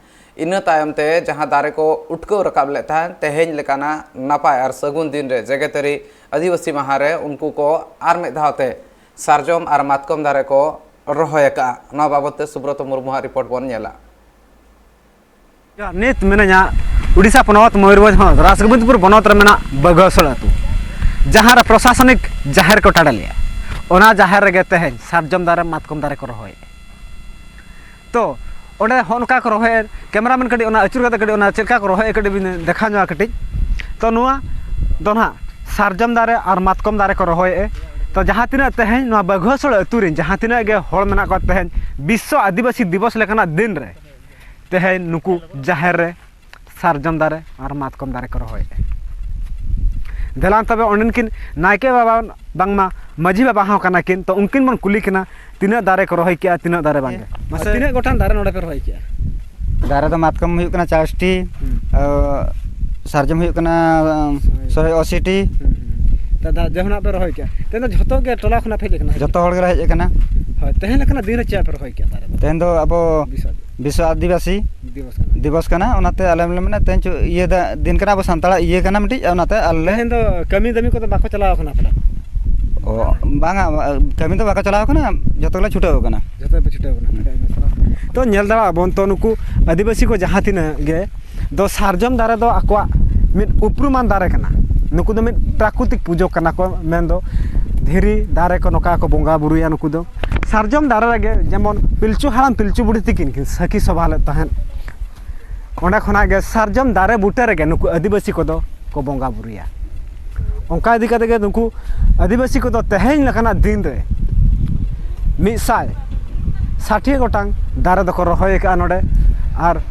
ᱤᱱᱟᱹ ᱛᱟᱭᱚᱢ ᱛᱮ ᱡᱟᱦᱟᱸ ᱫᱟᱨᱮ ᱠᱚ ᱩᱴᱠᱟᱹᱣ ᱨᱟᱠᱟᱵ ᱞᱮᱫ ᱛᱟᱦᱮᱸᱱ, ᱛᱮᱦᱮᱧ ᱞᱮᱠᱟᱱᱟᱜ ᱱᱟᱯᱟᱭ ᱟᱨ ᱥᱟᱹᱜᱩᱱ ᱫᱤᱱ ᱨᱮ, ᱡᱮᱜᱮᱛᱟᱹᱨᱤ ᱟᱹᱫᱤᱵᱟᱹᱥᱤ ᱢᱟᱦᱟ ᱨᱮ, ᱩᱱᱠᱩ ᱠᱚ ᱟᱨ ᱢᱤᱫ ᱫᱷᱟᱣ ᱛᱮ ᱥᱟᱨᱡᱚᱢ ᱟᱨ ᱢᱟᱛᱠᱚᱢ ᱫᱟᱨᱮ ᱠᱚ ᱨᱚᱦᱚᱭ ᱟᱠᱟᱫᱼᱟ᱾ ᱱᱚᱣᱟ ᱵᱟᱵᱚᱫ ᱛᱮ ᱥᱩᱵᱨᱚᱛᱚ ᱢᱩᱨᱢᱩᱣᱟᱜ ᱨᱤᱯᱳᱨᱴ ᱵᱚᱱ ᱧᱮᱞᱟ᱾ ᱱᱤᱛ ᱢᱤᱱᱟᱹᱧᱟ ᱩᱰᱤᱥᱟ ᱯᱚᱱᱚᱛ, ᱢᱚᱭᱩᱨᱵᱷᱚᱸᱡᱽ ᱦᱚᱱᱚᱛ, ᱨᱟᱥᱜᱳᱵᱤᱱᱫᱽᱯᱩᱨ ᱵᱚᱱᱚᱛ ᱨᱮ ᱢᱮᱱᱟᱜ ᱵᱟᱹᱜᱷᱟᱹᱥᱳᱞ ᱟᱹᱛᱩ, ᱡᱟᱦᱟᱸ ᱨᱮ ᱯᱨᱚᱥᱟᱥᱚᱱᱤᱠ ᱡᱟᱦᱮᱨ ᱠᱚ ᱴᱟᱰᱮ ᱞᱮᱜᱼᱟ᱾ ᱚᱱᱟ ᱡᱟᱦᱮᱨ ᱨᱮᱜᱮ ᱛᱮᱦᱮᱧ ᱥᱟᱨᱡᱚᱢ ᱫᱟᱨᱮ, ᱢᱟᱛᱠᱚᱢ ᱫᱟᱨᱮ ᱠᱚ ᱨᱚᱦᱚᱭᱮᱫᱼᱟ᱾ ᱛᱚ ᱚᱸᱰᱮ ᱦᱚᱸ ᱱᱚᱝᱠᱟ ᱠᱚ ᱨᱚᱦᱚᱭᱮᱫ, ᱠᱮᱢᱮᱨᱟᱢᱮᱱ ᱠᱟᱹᱴᱤᱡ ᱚᱱᱟ ᱟᱹᱪᱩᱨ ᱠᱟᱛᱮ ᱠᱟᱹᱴᱤᱡ ᱚᱱᱟ ᱪᱮᱫ ᱞᱮᱠᱟ ᱠᱚ ᱨᱚᱦᱚᱭᱮᱫ ᱠᱟᱹᱴᱤᱡ ᱵᱤᱱ ᱫᱮᱠᱷᱟᱣ ᱧᱚᱜᱼᱟ ᱠᱟᱹᱴᱤᱡ᱾ ᱛᱚ ᱱᱚᱣᱟ ᱫᱚ ᱱᱟᱦᱟᱜ ᱥᱟᱨᱡᱚᱢ ᱫᱟᱨᱮ ᱟᱨ ᱢᱟᱛᱠᱚᱢ ᱫᱟᱨᱮ ᱠᱚ ᱨᱚᱦᱚᱭᱮᱫᱼᱟ᱾ ᱛᱚ ᱡᱟᱦᱟᱸ ᱛᱤᱱᱟᱹᱜ ᱛᱮᱦᱮᱧ ᱱᱚᱣᱟ ᱵᱟᱹᱜᱷᱩᱣᱟᱹᱥᱳᱞ ᱟᱹᱛᱩ ᱨᱮᱱ ᱡᱟᱦᱟᱸ ᱛᱤᱱᱟᱹᱜ ᱜᱮ ᱦᱚᱲ ᱢᱮᱱᱟᱜ ᱠᱚᱣᱟ, ᱛᱮᱦᱮᱧ ᱵᱤᱥᱥᱚ ᱟᱹᱫᱤᱵᱟᱹᱥᱤ ᱫᱤᱵᱚᱥ ᱞᱮᱠᱟᱱᱟᱜ ᱫᱤᱱ ᱨᱮ ᱛᱮᱦᱮᱧ ᱱᱩᱠᱩ ᱡᱟᱦᱮᱨ ᱨᱮ ᱥᱟᱨᱡᱚᱢ ᱫᱟᱨᱮ ᱟᱨ ᱢᱟᱛᱠᱚᱢ ᱫᱟᱨᱮ ᱠᱚ ᱨᱚᱦᱚᱭᱮᱫᱼᱟ᱾ ᱫᱮᱞᱟᱝ ᱛᱚᱵᱮ ᱚᱸᱰᱮᱱ ᱠᱤᱱ ᱱᱟᱭᱠᱮ ᱵᱟᱵᱟ ᱵᱟᱝᱢᱟ ᱢᱟᱹᱡᱷᱤ ᱵᱟᱵᱟ ᱦᱚᱸ ᱠᱟᱱᱟ ᱠᱤᱱ, ᱛᱚ ᱩᱱᱠᱤᱱ ᱵᱚᱱ ᱠᱩᱞᱤ ᱠᱤᱱᱟ ᱛᱤᱱᱟᱹᱜ ᱫᱟᱨᱮ ᱠᱚ ᱨᱚᱦᱚᱭ ᱠᱮᱜᱼᱟ, ᱛᱤᱱᱟᱹᱜ ᱫᱟᱨᱮ ᱵᱟᱝᱜᱮ᱾ ᱢᱟᱥᱮ ᱛᱤᱱᱟᱹᱜ ᱜᱚᱴᱟᱝ ᱫᱟᱨᱮ ᱱᱚᱰᱮ ᱯᱮ ᱨᱚᱦᱚᱭ ᱠᱮᱜᱼᱟ? ᱫᱟᱨᱮ ᱫᱚ ᱢᱟᱛᱠᱚᱢ ᱦᱩᱭᱩᱜ ᱠᱟᱱᱟ ᱪᱟᱥᱴᱤ, ᱦᱩᱸ᱾ ᱟᱨ ᱥᱟᱨᱡᱚᱢ ᱦᱩᱭᱩᱜ ᱠᱟᱱᱟ ᱥᱚᱭ ᱟᱥᱤᱴᱤ᱾ ᱦᱩᱸ, ᱦᱩᱸ᱾ ᱛᱟ-, ᱛᱟ-, ᱡᱟᱦᱟᱱᱟᱜ ᱯᱮ ᱨᱚᱦᱚᱭ ᱠᱮᱜᱼᱟ, ᱛᱮᱦᱮᱧ ᱫᱚ ᱡᱷᱚᱛᱚ ᱜᱮ ᱴᱚᱞᱟ ᱠᱷᱚᱱᱟᱜ ᱯᱮ ᱦᱮᱡ ᱟᱠᱟᱱᱟ? ᱡᱷᱚᱛᱚ ᱦᱚᱲ ᱜᱮᱞᱮ ᱦᱮᱡ ᱟᱠᱟᱱᱟ᱾ ᱦᱳᱭ, ᱛᱮᱦᱮᱧ ᱞᱮᱠᱟᱱᱟᱜ ᱫᱤᱱ ᱨᱮ ᱪᱮᱫ ᱯᱮ ᱨᱚᱦᱚᱭ ᱠᱮᱜᱼᱟ ᱫᱟᱨᱮ ᱫᱚ? ᱛᱮᱦᱮᱧ ᱫᱚ ᱟᱵᱚ ᱵᱤᱥᱥᱚ ᱟᱹᱫᱤᱵᱟᱹᱥᱤ ᱫᱤᱵᱚᱥ ᱠᱟᱱᱟ᱾ ᱫᱤᱵᱚᱥ ᱠᱟᱱᱟ, ᱚᱱᱟᱛᱮ ᱟᱞᱮ ᱞᱮ ᱢᱮᱱᱟ ᱛᱮᱦᱮᱧ ᱪᱚ-, ᱤᱭᱟᱹ ᱫᱟ-, ᱫᱤᱱ ᱠᱟᱱᱟ, ᱟᱵᱚ ᱥᱟᱱᱛᱟᱲᱟᱜ ᱤᱭᱟᱹ ᱠᱟᱱᱟ ᱢᱤᱫᱴᱤᱡ, ᱚᱱᱟᱛᱮ ᱟᱞᱮ ᱞᱮ ᱛᱮᱦᱮᱧ ᱫᱚ ᱠᱟᱹᱢᱤ ᱫᱟᱹᱢᱤ ᱠᱚᱫᱚ ᱵᱟᱠᱚ ᱪᱟᱞᱟᱣ ᱠᱟᱱᱟ ᱯᱟᱞᱮ? ᱚ, ᱵᱟᱝᱟ, ᱠᱟᱹᱢᱤ ᱫᱚ ᱵᱟᱠᱚ ᱪᱟᱞᱟᱣ ᱠᱟᱱᱟ, ᱡᱚᱛᱚ ᱜᱮᱞᱮ ᱪᱷᱩᱴᱟᱹᱣ ᱠᱟᱱᱟ᱾ ᱡᱚᱛᱚ ᱯᱮ ᱪᱷᱩᱴᱟᱹᱣ ᱠᱟᱱᱟ, ᱟᱹᱰᱤ ᱟᱭᱢᱟ ᱥᱟᱨᱦᱟᱣ᱾ ᱛᱚ ᱧᱮᱞ ᱫᱟᱲᱮᱭᱟᱜ ᱟᱵᱚᱱ, ᱛᱚ ᱱᱩᱠᱩ ᱟᱹᱫᱤᱵᱟᱹᱥᱤ ᱠᱚ ᱡᱟᱦᱟᱸ ᱛᱤᱱᱟᱹᱜ ᱜᱮ ᱫᱚ ᱥᱟᱨᱡᱚᱢ ᱫᱟᱨᱮ ᱫᱚ ᱟᱠᱚᱣᱟᱜ ᱢᱤᱫ ᱩᱯᱨᱩᱢᱟᱱ ᱫᱟᱨᱮ ᱠᱟᱱᱟ᱾ ᱱᱩᱠᱩ ᱫᱚ ᱢᱤᱫ ᱯᱨᱟᱠᱨᱤᱛᱤᱠ ᱯᱩᱡᱟᱹ ᱠᱟᱱᱟ ᱠᱚ, ᱢᱮᱱᱫᱚ ᱫᱷᱤᱨᱤ ᱫᱟᱨᱮ ᱠᱚ ᱱᱚᱝᱠᱟ ᱠᱚ ᱵᱚᱸᱜᱟ ᱵᱩᱨᱩᱭᱟ ᱱᱩᱠᱩ ᱫᱚ᱾ ᱥᱟᱨᱡᱚᱢ ᱫᱟᱨᱮ ᱨᱮᱜᱮ ᱡᱮᱢᱚᱱ ᱯᱤᱞᱪᱩ ᱦᱟᱲᱟᱢ ᱯᱤᱞᱪᱩ ᱵᱩᱲᱦᱤ ᱛᱤᱠᱤᱱ ᱠᱤᱱ ᱥᱟᱹᱠᱷᱤ ᱥᱚᱵᱷᱟ ᱞᱮᱫ ᱛᱟᱦᱮᱸᱫ, ᱚᱸᱰᱮ ᱠᱷᱚᱱᱟᱜ ᱜᱮ ᱥᱟᱨᱡᱚᱢ ᱫᱟᱨᱮ ᱵᱩᱴᱟᱹ ᱨᱮᱜᱮ ᱱᱩᱠᱩ ᱟᱹᱫᱤᱵᱟᱹᱥᱤ ᱠᱚᱫᱚ ᱠᱚ ᱵᱚᱸᱜᱟ ᱵᱩᱨᱩᱭᱟ᱾ ᱚᱱᱠᱟ ᱤᱫᱤ ᱠᱟᱛᱮ ᱜᱮ ᱱᱩᱠᱩ ᱟᱹᱫᱤᱵᱟᱹᱥᱤ ᱠᱚᱫᱚ ᱛᱮᱦᱮᱧ ᱞᱮᱠᱟᱱᱟᱜ ᱫᱤᱱ ᱨᱮ ᱢᱤᱫ ᱥᱟᱭ ᱥᱟᱴᱷᱤ ᱜᱚᱴᱟᱝ ᱫᱟᱨᱮ ᱫᱚᱠᱚ ᱨᱚᱦᱚᱭ ᱟᱠᱟᱫᱼᱟ ᱱᱚᱰᱮ, ᱟᱨ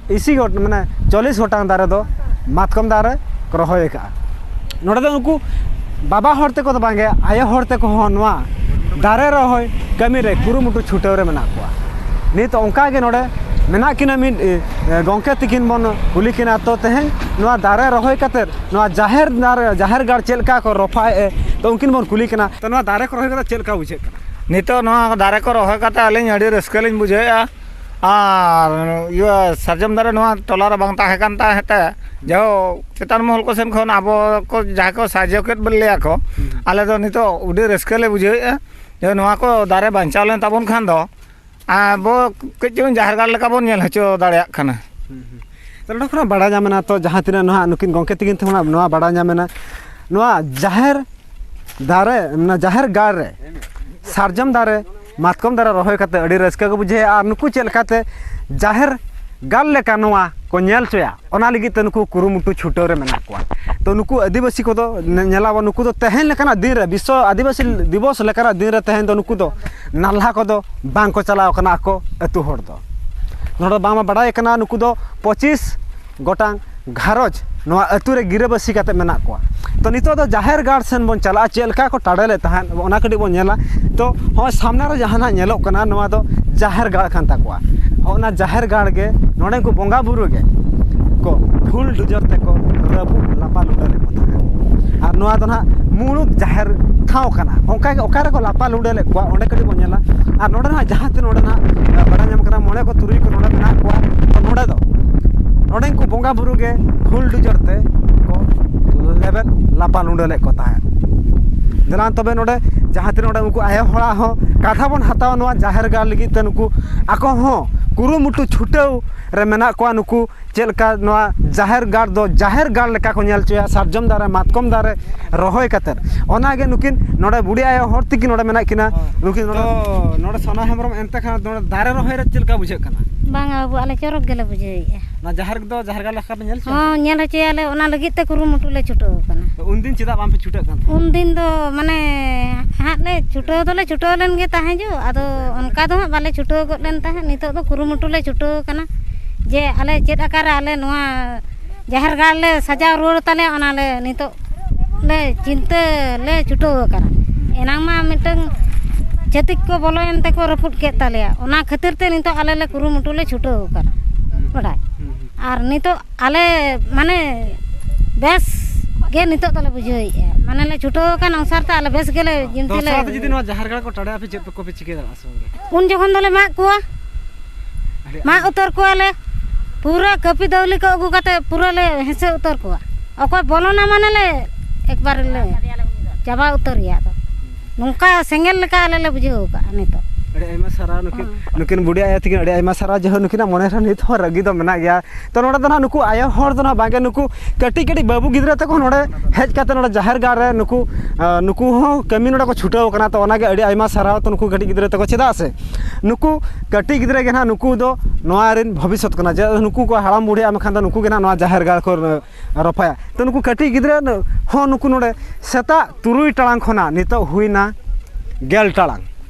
ᱤᱥᱤ ᱜᱚᱴ-, ᱢᱟᱱᱮ ᱪᱚᱞᱞᱤᱥ ᱜᱚᱴᱟᱝ ᱫᱟᱨᱮ ᱫᱚ ᱢᱟᱛᱠᱚᱢ ᱫᱟᱨᱮ ᱠᱚ ᱨᱚᱦᱚᱭ ᱟᱠᱟᱫᱼᱟ᱾ ᱱᱚᱰᱮ ᱫᱚ ᱩᱱᱠᱩ ᱵᱟᱵᱟ ᱦᱚᱲ ᱛᱮᱠᱚ ᱫᱚ ᱵᱟᱝᱜᱮ, ᱟᱭᱳ ᱦᱚᱲ ᱛᱮᱠᱚ ᱦᱚᱸ ᱱᱚᱣᱟ ᱫᱟᱨᱮ ᱨᱚᱦᱚᱭ ᱠᱟᱹᱢᱤ ᱨᱮ ᱠᱩᱨᱩᱢᱩᱴᱩ ᱪᱷᱩᱴᱟᱹᱣ ᱨᱮ ᱢᱮᱱᱟᱜ ᱠᱚᱣᱟ᱾ ᱱᱤᱛ ᱚᱱᱠᱟ ᱜᱮ ᱱᱚᱰᱮ ᱢᱮᱱᱟᱜ ᱠᱤᱱᱟ ᱢᱤᱫ, ᱮ, ᱜᱚᱢᱠᱮ ᱛᱤᱠᱤᱱ ᱵᱚᱱ ᱠᱩᱞᱤ ᱠᱤᱱᱟ᱾ ᱛᱚ ᱛᱮᱦᱮᱧ ᱱᱚᱣᱟ ᱫᱟᱨᱮ ᱨᱚᱦᱚᱭ ᱠᱟᱛᱮᱫ ᱱᱚᱣᱟ ᱡᱟᱦᱮᱨ ᱫᱟᱨᱮ, ᱡᱟᱦᱮᱨ ᱜᱟᱲ ᱪᱮᱫ ᱞᱮᱠᱟ ᱠᱚ ᱨᱚᱯᱷᱟᱭᱮᱫᱼᱟ, ᱛᱚ ᱩᱱᱠᱤᱱ ᱵᱚᱱ ᱠᱩᱞᱤ ᱠᱤᱱᱟ᱾ ᱛᱚ ᱱᱚᱣᱟ ᱫᱟᱨᱮ ᱠᱚ ᱨᱚᱦᱚᱭ ᱠᱟᱛᱮᱫ ᱪᱮᱫ ᱞᱮᱠᱟ ᱵᱩᱡᱷᱟᱹᱜ ᱠᱟᱱᱟ? ᱱᱤᱛᱚᱜ ᱱᱚᱣᱟ ᱫᱟᱨᱮ ᱠᱚ ᱨᱚᱦᱚᱭ ᱠᱟᱛᱮᱫ ᱟᱹᱞᱤᱧ ᱟᱹᱰᱤ ᱨᱟᱹᱥᱠᱟᱹ ᱞᱤᱧ ᱵᱩᱡᱷᱟᱹᱣᱮᱫᱼᱟ᱾ ᱟᱨ ᱤᱭᱟᱹ ᱥᱟᱨᱡᱚᱢ ᱫᱟᱨᱮ ᱱᱚᱣᱟ ᱴᱚᱞᱟ ᱨᱮ ᱵᱟᱝ ᱛᱟᱦᱮᱸ ᱠᱟᱱ ᱛᱟᱦᱮᱸ ᱛᱮ, ᱡᱟᱦᱳ ᱪᱮᱛᱟᱱ ᱢᱚᱦᱚᱞ ᱠᱚ ᱥᱮᱱ ᱠᱷᱚᱱ ᱟᱵᱚ ᱠᱚ ᱡᱟᱦᱟᱸᱭ ᱠᱚ ᱥᱟᱦᱟᱡᱽᱡᱚ ᱠᱮᱫ ᱞᱮᱭᱟ ᱠᱚ, ᱦᱩᱸ᱾ ᱟᱞᱮ ᱫᱚ ᱱᱤᱛᱚᱜ ᱟᱹᱰᱤ ᱨᱟᱹᱥᱠᱟᱹ ᱞᱮ ᱵᱩᱡᱷᱟᱹᱣᱮᱫᱼᱟ ᱡᱮ ᱱᱚᱣᱟ ᱠᱚ ᱫᱟᱨᱮ ᱵᱟᱧᱪᱟᱣ ᱞᱮᱱ ᱛᱟᱵᱚᱱ ᱠᱷᱟᱱ ᱫᱚ ᱟᱵᱚ ᱠᱟᱹᱡ ᱪᱩᱞᱩᱝ ᱡᱟᱦᱮᱨ ᱜᱟᱲ ᱞᱮᱠᱟ ᱵᱚᱱ ᱧᱮᱞ ᱦᱚᱪᱚ ᱫᱟᱲᱮᱭᱟᱜ ᱠᱟᱱᱟ᱾ ᱦᱩᱸ, ᱦᱩᱸ᱾ ᱛᱚ ᱱᱚᱰᱮ ᱠᱷᱚᱱᱟᱜ ᱵᱟᱲᱟᱭ ᱧᱟᱢᱮᱱᱟ, ᱛᱚ ᱡᱟᱦᱟᱸ ᱛᱤᱱᱟᱹᱜ ᱱᱚᱣᱟ ᱱᱩᱠᱤᱱ ᱜᱚᱢᱠᱮ ᱛᱤᱠᱤᱱ ᱴᱷᱮᱱ ᱠᱷᱚᱱᱟᱜ ᱱᱚᱣᱟ ᱵᱟᱲᱟᱭ ᱧᱟᱢᱮᱱᱟ, ᱱᱚᱣᱟ ᱡᱟᱦᱮᱨ ᱫᱟᱨᱮ, ᱱᱚᱣᱟ ᱡᱟᱦᱮᱨ ᱜᱟᱲ ᱨᱮ ᱥᱟᱨᱡᱚᱢ ᱫᱟᱨᱮ, ᱢᱟᱛᱠᱚᱢ ᱫᱟᱨᱮ ᱨᱚᱦᱚᱭ ᱠᱟᱛᱮ ᱟᱹᱰᱤ ᱨᱟᱹᱥᱠᱟᱹ ᱠᱚ ᱵᱩᱡᱷᱟᱹᱣᱟ᱾ ᱟᱨ ᱱᱩᱠᱩ ᱪᱮᱫ ᱞᱮᱠᱟᱛᱮ ᱡᱟᱦᱮᱨ ᱜᱟᱲ ᱞᱮᱠᱟ ᱱᱚᱣᱟ ᱠᱚ ᱧᱮᱞ ᱦᱚᱪᱚᱭᱟ, ᱚᱱᱟ ᱞᱟᱹᱜᱤᱫ ᱛᱮ ᱱᱩᱠᱩ ᱠᱩᱨᱩᱢᱩᱴᱩ ᱪᱷᱩᱴᱟᱹᱣ ᱨᱮ ᱢᱮᱱᱟᱜ ᱠᱚᱣᱟ᱾ ᱛᱚ ᱱᱩᱠᱩ ᱟᱹᱫᱤᱵᱟᱹᱥᱤ ᱠᱚᱫᱚ ᱧᱮ-, ᱧᱮᱞᱟᱵᱚᱱ, ᱱᱩᱠᱩ ᱫᱚ ᱛᱮᱦᱮᱧ ᱞᱮᱠᱟᱱᱟᱜ ᱫᱤᱱ ᱨᱮ, ᱵᱤᱥᱥᱚ ᱟᱹᱫᱤᱵᱟᱹᱥᱤ ᱫᱤᱵᱚᱥ ᱞᱮᱠᱟᱱᱟᱜ ᱫᱤᱱ ᱨᱮ ᱛᱮᱦᱮᱧ ᱫᱚ ᱱᱩᱠᱩ ᱫᱚ ᱱᱟᱞᱦᱟ ᱠᱚᱫᱚ ᱵᱟᱝ ᱠᱚ ᱪᱟᱞᱟᱣ ᱠᱟᱱᱟ ᱟᱠᱚ ᱟᱹᱛᱩ ᱦᱚᱲ ᱫᱚ᱾ ᱱᱚᱰᱮ ᱵᱟᱝᱢᱟ ᱵᱟᱲᱟᱭ ᱠᱟᱱᱟ, ᱱᱩᱠᱩ ᱫᱚ ᱯᱚᱸᱪᱤᱥ ᱜᱚᱴᱟᱝ ᱜᱷᱟᱨᱚᱸᱡᱽ ᱱᱚᱣᱟ ᱟᱹᱛᱩ ᱨᱮ ᱜᱤᱨᱟᱹᱵᱟᱹᱥᱤ ᱠᱟᱛᱮ ᱢᱮᱱᱟᱜ ᱠᱚᱣᱟ᱾ ᱛᱚ ᱱᱤᱛᱚᱜ ᱫᱚ ᱡᱟᱦᱮᱨ ᱜᱟᱲ ᱥᱮᱱ ᱵᱚᱱ ᱪᱟᱞᱟᱜᱼᱟ, ᱪᱮᱫ ᱞᱮᱠᱟ ᱠᱚ ᱴᱟᱲᱮᱞᱮᱫ ᱛᱟᱦᱮᱸᱫ, ᱚᱱᱟ ᱠᱟᱹᱴᱤᱡ ᱵᱚᱱ ᱧᱮᱞᱟ᱾ ᱛᱚ ᱦᱚᱸᱜᱼᱚᱭ ᱥᱟᱢᱱᱟ ᱨᱮ ᱡᱟᱦᱟᱱᱟᱜ ᱧᱮᱞᱚᱜ ᱠᱟᱱᱟ, ᱱᱚᱣᱟ ᱫᱚ ᱡᱟᱦᱮᱨ ᱜᱟᱲ ᱠᱟᱱ ᱛᱟᱠᱚᱣᱟ᱾ ᱚᱱᱟ ᱡᱟᱦᱮᱨ ᱜᱟᱲ ᱜᱮ ᱱᱚᱰᱮ ᱠᱚ ᱵᱚᱸᱜᱟ ᱵᱩᱨᱩ ᱜᱮ ᱠᱚ ᱵᱷᱩᱞ ᱰᱩᱡᱚᱨ ᱛᱮᱠᱚ ᱨᱟᱹᱯᱩᱫ ᱞᱟᱯᱟ ᱞᱩᱰᱟᱹ ᱞᱮᱫ ᱠᱚ ᱛᱟᱦᱮᱸᱫ᱾ ᱟᱨ ᱱᱚᱣᱟ ᱫᱚ ᱱᱟᱦᱟᱜ ᱢᱩᱬᱩᱫ ᱡᱟᱦᱮᱨ ᱴᱷᱟᱶ ᱠᱟᱱᱟ᱾ ᱚᱱᱠᱟ ᱜᱮ ᱚᱠᱟ ᱨᱮᱠᱚ ᱞᱟᱯᱟ ᱞᱩᱰᱟᱹ ᱞᱮᱫ ᱠᱚᱣᱟ, ᱚᱸᱰᱮ ᱠᱟᱹᱴᱤᱡ ᱵᱚᱱ ᱧᱮᱞᱟ᱾ ᱟᱨ ᱱᱚᱰᱮ ᱱᱟᱦᱟᱜ ᱡᱟᱦᱟᱸ ᱛᱤᱱᱟᱹᱜ ᱱᱚᱰᱮ ᱱᱟᱦᱟᱜ ᱵᱟᱰᱟᱭ ᱧᱟᱢ ᱠᱟᱱᱟ, ᱢᱚᱬᱮ ᱠᱚ ᱛᱩᱨᱩᱭ ᱠᱚ ᱱᱚᱰᱮ ᱢᱮᱱᱟᱜ ᱠᱚᱣᱟ᱾ ᱛᱚ ᱱᱚᱰᱮ ᱫᱚ ᱱᱚᱰᱮᱱ ᱠᱚ ᱵᱚᱸᱜᱟ ᱵᱩᱨᱩ ᱜᱮ ᱦᱩᱞ ᱰᱩᱡᱚᱨ ᱛᱮ ᱠᱚ ᱞᱮᱵᱮᱫ ᱞᱟᱯᱟ ᱞᱩᱸᱰᱟᱹ ᱞᱮᱫ ᱠᱚ ᱛᱟᱦᱮᱸᱫ᱾ ᱫᱮᱞᱟᱱ ᱛᱚᱵᱮ ᱱᱚᱰᱮ ᱡᱟᱦᱟᱸ ᱛᱤᱱᱟᱹᱜ ᱱᱚᱰᱮ ᱩᱱᱠᱩ ᱟᱭᱳ ᱦᱚᱲᱟᱜ ᱦᱚᱸ ᱠᱟᱛᱷᱟ ᱵᱚᱱ ᱦᱟᱛᱟᱣᱟ ᱱᱚᱣᱟ ᱡᱟᱦᱮᱨ ᱜᱟᱲ ᱞᱟᱹᱜᱤᱫ ᱛᱮ᱾ ᱱᱩᱠᱩ ᱟᱠᱚ ᱦᱚᱸ ᱠᱩᱨᱩᱢᱩᱴᱩ ᱪᱷᱩᱴᱟᱹᱣ ᱨᱮ ᱢᱮᱱᱟᱜ ᱠᱚᱣᱟ᱾ ᱱᱩᱠᱩ ᱪᱮᱫ ᱞᱮᱠᱟ ᱱᱚᱣᱟ ᱡᱟᱦᱮᱨ ᱜᱟᱲ ᱫᱚ ᱡᱟᱦᱮᱨ ᱜᱟᱲ ᱞᱮᱠᱟ ᱠᱚ ᱧᱮᱞ ᱦᱚᱪᱚᱭᱟ, ᱥᱟᱨᱡᱚᱢ ᱫᱟᱨᱮ, ᱢᱟᱛᱠᱚᱢ ᱫᱟᱨᱮ ᱨᱚᱦᱚᱭ ᱠᱟᱛᱮᱫ᱾ ᱚᱱᱟᱜᱮ ᱱᱩᱠᱤᱱ ᱱᱚᱰᱮ ᱵᱩᱰᱷᱤ ᱟᱭᱳ ᱦᱚᱲ ᱛᱤᱠᱤᱱ ᱱᱚᱰᱮ ᱢᱮᱱᱟᱜ ᱠᱤᱱᱟ᱾ ᱦᱳᱭ᱾ ᱱᱩᱠᱤᱱ ᱱᱚᱰᱮ ᱛᱚ, ᱱᱚᱰᱮ ᱥᱳᱱᱟ ᱦᱮᱢᱵᱨᱚᱢ, ᱮᱱᱛᱮ ᱠᱷᱟᱱ ᱱᱚᱰᱮ ᱫᱟᱨᱮ ᱨᱚᱦᱚᱭ ᱨᱮ ᱪᱮᱫ ᱞᱮᱠᱟ ᱵᱩᱡᱷᱟᱹᱜ ᱠᱟᱱᱟ? ᱵᱟᱝᱟ ᱵᱟᱹᱵᱩ, ᱟᱞᱮ ᱪᱚᱨᱚᱠ ᱜᱮᱞᱮ ᱵᱩᱡᱷᱟᱹᱣᱮᱫᱼᱟ᱾ ᱱᱚᱣᱟ ᱡᱟᱦᱮᱨ ᱫᱚ ᱡᱟᱦᱮᱨ ᱜᱟᱲ ᱞᱮᱠᱟ ᱯᱮ ᱧᱮᱞ ᱦᱚᱪᱚᱭᱟ? ᱦᱚᱸ, ᱧᱮᱞ ᱦᱚᱪᱚᱭᱟᱞᱮ, ᱚᱱᱟ ᱞᱟᱹᱜᱤᱫ ᱛᱮ ᱠᱩᱨᱩᱢᱩᱴᱩ ᱞᱮ ᱪᱷᱩᱴᱟᱹᱣ ᱟᱠᱟᱱᱟ᱾ ᱛᱚ, ᱩᱱᱫᱤᱱ ᱪᱮᱫᱟᱜ ᱵᱟᱝ ᱯᱮ ᱪᱷᱩᱴᱟᱹᱜ ᱠᱟᱱ ᱛᱟᱦᱮᱸᱫ? ᱩᱱᱫᱤᱱ ᱫᱚ ᱢᱟᱱᱮ ᱦᱟᱸᱜ ᱞᱮ ᱪᱷᱩᱴᱟᱹᱣ ᱫᱚᱞᱮ ᱪᱷᱩᱴᱟᱹᱣ ᱞᱮᱱ ᱜᱮ ᱛᱟᱦᱮᱸ ᱡᱚᱜ, ᱟᱫᱚ ᱚᱱᱠᱟ ᱫᱚ ᱦᱟᱸᱜ ᱵᱟᱞᱮ ᱪᱷᱩᱴᱟᱹᱣ ᱜᱚᱫ ᱞᱮᱱ ᱛᱟᱦᱮᱸᱫ᱾ ᱱᱤᱛᱚᱜ ᱫᱚ ᱠᱩᱨᱩᱢᱩᱴᱩ ᱞᱮ ᱪᱷᱩᱴᱟᱹᱣ ᱟᱠᱟᱱᱟ ᱡᱮ ᱟᱞᱮ ᱪᱮᱫ ᱟᱠᱟᱨᱮ ᱟᱞᱮ ᱱᱚᱣᱟ ᱡᱟᱦᱮᱨ ᱜᱟᱲ ᱞᱮ ᱥᱟᱡᱟᱣ ᱨᱩᱣᱟᱹᱲ ᱛᱟᱞᱮᱭᱟ, ᱚᱱᱟ ᱞᱮ ᱱᱤᱛᱚᱜ ᱞᱮ ᱪᱤᱱᱛᱟᱹ ᱞᱮ ᱪᱷᱩᱴᱟᱹᱣ ᱟᱠᱟᱱᱟ᱾ ᱮᱱᱟᱝ ᱢᱟ ᱢᱤᱫᱴᱟᱝ ᱪᱷᱟᱹᱛᱤᱠ ᱠᱚ ᱵᱚᱞᱚᱭᱮᱱ ᱛᱮᱠᱚ ᱨᱟᱹᱯᱩᱫ ᱠᱮᱫ ᱛᱟᱞᱮᱭᱟ, ᱚᱱᱟ ᱠᱷᱟᱹᱛᱤᱨ ᱛᱮ ᱱᱤᱛᱚᱜ ᱟᱞᱮ ᱞᱮ ᱠᱩᱨᱩᱢᱩᱴᱩ ᱞᱮ ᱪᱷᱩᱴᱟᱹᱣ ᱟᱠᱟᱱᱟ᱾ ᱵᱟᱰᱟᱭ? ᱟᱨ ᱱᱤᱛᱚᱜ ᱟᱞᱮ ᱢᱟᱱᱮ ᱵᱮᱥ ᱜᱮ ᱱᱤᱛᱚᱜ ᱫᱚᱞᱮ ᱵᱩᱡᱷᱟᱹᱣᱮᱫᱼᱟ, ᱢᱟᱱᱮ ᱞᱮ ᱪᱷᱩᱴᱟᱹᱣ ᱟᱠᱟᱱ ᱚᱱᱩᱥᱟᱨ ᱛᱮ ᱟᱞᱮ ᱵᱮᱥ ᱜᱮᱞᱮ ᱡᱤᱱᱛᱤ ᱞᱮ ᱫᱚᱥᱨᱟ ᱛᱮ ᱡᱩᱫᱤ ᱱᱚᱣᱟ ᱡᱟᱦᱮᱨ ᱜᱟᱲ ᱠᱚ ᱴᱟᱲᱮ, ᱟᱯᱮ ᱪᱮᱫ ᱠᱚᱯᱮ ᱪᱤᱠᱟᱹ ᱫᱟᱲᱮᱭᱟᱜᱼᱟ ᱥᱮ ᱵᱟᱝ? ᱩᱱ ᱡᱚᱠᱷᱚᱱ ᱫᱚᱞᱮ ᱢᱟᱜ ᱠᱚᱣᱟ, ᱟᱹᱰᱤ ᱢᱟᱜ ᱩᱛᱟᱹᱨ ᱠᱚᱣᱟᱞᱮ, ᱯᱩᱨᱟᱹ ᱠᱟᱹᱯᱤ ᱫᱟᱹᱣᱞᱤ ᱠᱚ ᱟᱹᱜᱩ ᱠᱟᱛᱮ ᱯᱩᱨᱟᱹ ᱞᱮ ᱦᱮᱸᱥᱮ ᱩᱛᱟᱹᱨ ᱠᱚᱣᱟ᱾ ᱚᱠᱚᱭ ᱵᱚᱞᱚᱱᱟ ᱢᱟᱱᱮ ᱞᱮ ᱮᱠᱵᱟᱨᱮ ᱞᱮ ᱪᱟᱵᱟ ᱩᱛᱟᱹᱨᱮᱭᱟ᱾ ᱟᱫᱚ ᱱᱚᱝᱠᱟ ᱥᱮᱸᱜᱮᱞ ᱞᱮᱠᱟ ᱟᱞᱮ ᱞᱮ ᱵᱩᱡᱷᱟᱹᱣ ᱟᱠᱟᱫᱼᱟ ᱱᱤᱛᱚᱜ᱾ ᱟᱹᱰᱤ ᱟᱭᱢᱟ ᱥᱟᱨᱦᱟᱣ ᱱᱩᱠᱤᱱ, ᱦᱮᱸ᱾ ᱱᱩᱠᱤᱱ ᱵᱩᱰᱷᱤ ᱟᱭᱳ ᱛᱟᱹᱠᱤᱱ, ᱟᱹᱰᱤ ᱟᱭᱢᱟ ᱥᱟᱨᱦᱟᱣ᱾ ᱡᱟᱭᱦᱳᱠ, ᱱᱩᱠᱤᱱᱟᱜ ᱢᱚᱱᱮ ᱨᱮ ᱱᱤᱛ ᱦᱚᱸ ᱨᱟᱹᱜᱤ ᱫᱚ ᱢᱮᱱᱟᱜ ᱜᱮᱭᱟ᱾ ᱛᱚ, ᱱᱚᱰᱮ ᱫᱚ ᱱᱟᱦᱟᱜ ᱱᱩᱠᱩ ᱟᱭᱳ ᱦᱚᱲ ᱫᱚ ᱱᱟᱦᱟᱜ ᱵᱟᱝᱜᱮ, ᱱᱩᱠᱩ ᱠᱟᱹᱴᱤᱡ ᱠᱟᱹᱴᱤᱡ ᱵᱟᱹᱵᱩ ᱜᱤᱫᱽᱨᱟᱹ ᱛᱟᱠᱚ ᱱᱚᱰᱮ ᱦᱮᱡ ᱠᱟᱛᱮ ᱱᱚᱰᱮ ᱡᱟᱦᱮᱨ ᱜᱟᱲ ᱨᱮ ᱱᱩᱠᱩ, ᱟᱸ, ᱱᱩᱠᱩ ᱦᱚᱸ ᱠᱟᱹᱢᱤ ᱱᱚᱰᱮ ᱠᱚ ᱪᱷᱩᱴᱟᱹᱣ ᱠᱟᱱᱟ᱾ ᱛᱚ, ᱚᱱᱟᱜᱮ ᱟᱹᱰᱤ ᱟᱭᱢᱟ ᱥᱟᱨᱦᱟᱣ᱾ ᱛᱚ, ᱱᱩᱠᱩ ᱠᱟᱹᱴᱤᱡ ᱜᱤᱫᱽᱨᱟᱹ ᱛᱟᱠᱚ, ᱪᱮᱫᱟᱜ ᱥᱮ ᱱᱩᱠᱩ ᱠᱟᱹᱴᱤᱡ ᱜᱤᱫᱽᱨᱟᱹ ᱜᱮ ᱱᱟᱦᱟᱜ ᱱᱩᱠᱩ ᱫᱚ ᱱᱚᱣᱟ ᱨᱮᱱ ᱵᱷᱚᱵᱤᱥᱥᱚᱛ ᱠᱟᱱᱟ᱾ ᱡᱮ ᱱᱩᱠᱩ ᱠᱚ ᱦᱟᱲᱟᱢ ᱵᱩᱲᱦᱤᱜᱼᱟ, ᱢᱮᱱᱠᱷᱟᱱ ᱫᱚ ᱱᱩᱠᱩ ᱜᱮ ᱱᱟᱦᱟᱜ ᱱᱚᱣᱟ ᱡᱟᱦᱮᱨ ᱜᱟᱲ ᱠᱚ ᱨᱚᱯᱷᱟᱭᱟ᱾ ᱛᱚ, ᱱᱩᱠᱩ ᱠᱟᱹᱴᱤᱡ ᱜᱤᱫᱽᱨᱟᱹ ᱦᱚᱸ ᱱᱩᱠᱩ ᱱᱚᱰᱮ ᱥᱮᱛᱟᱜ ᱛᱩᱨᱩᱭ ᱴᱟᱲᱟᱝ ᱠᱷᱚᱱᱟᱜ ᱱᱤᱛᱚᱜ ᱦᱩᱭᱱᱟ ᱜᱮᱞ ᱴᱟᱲᱟᱝ᱾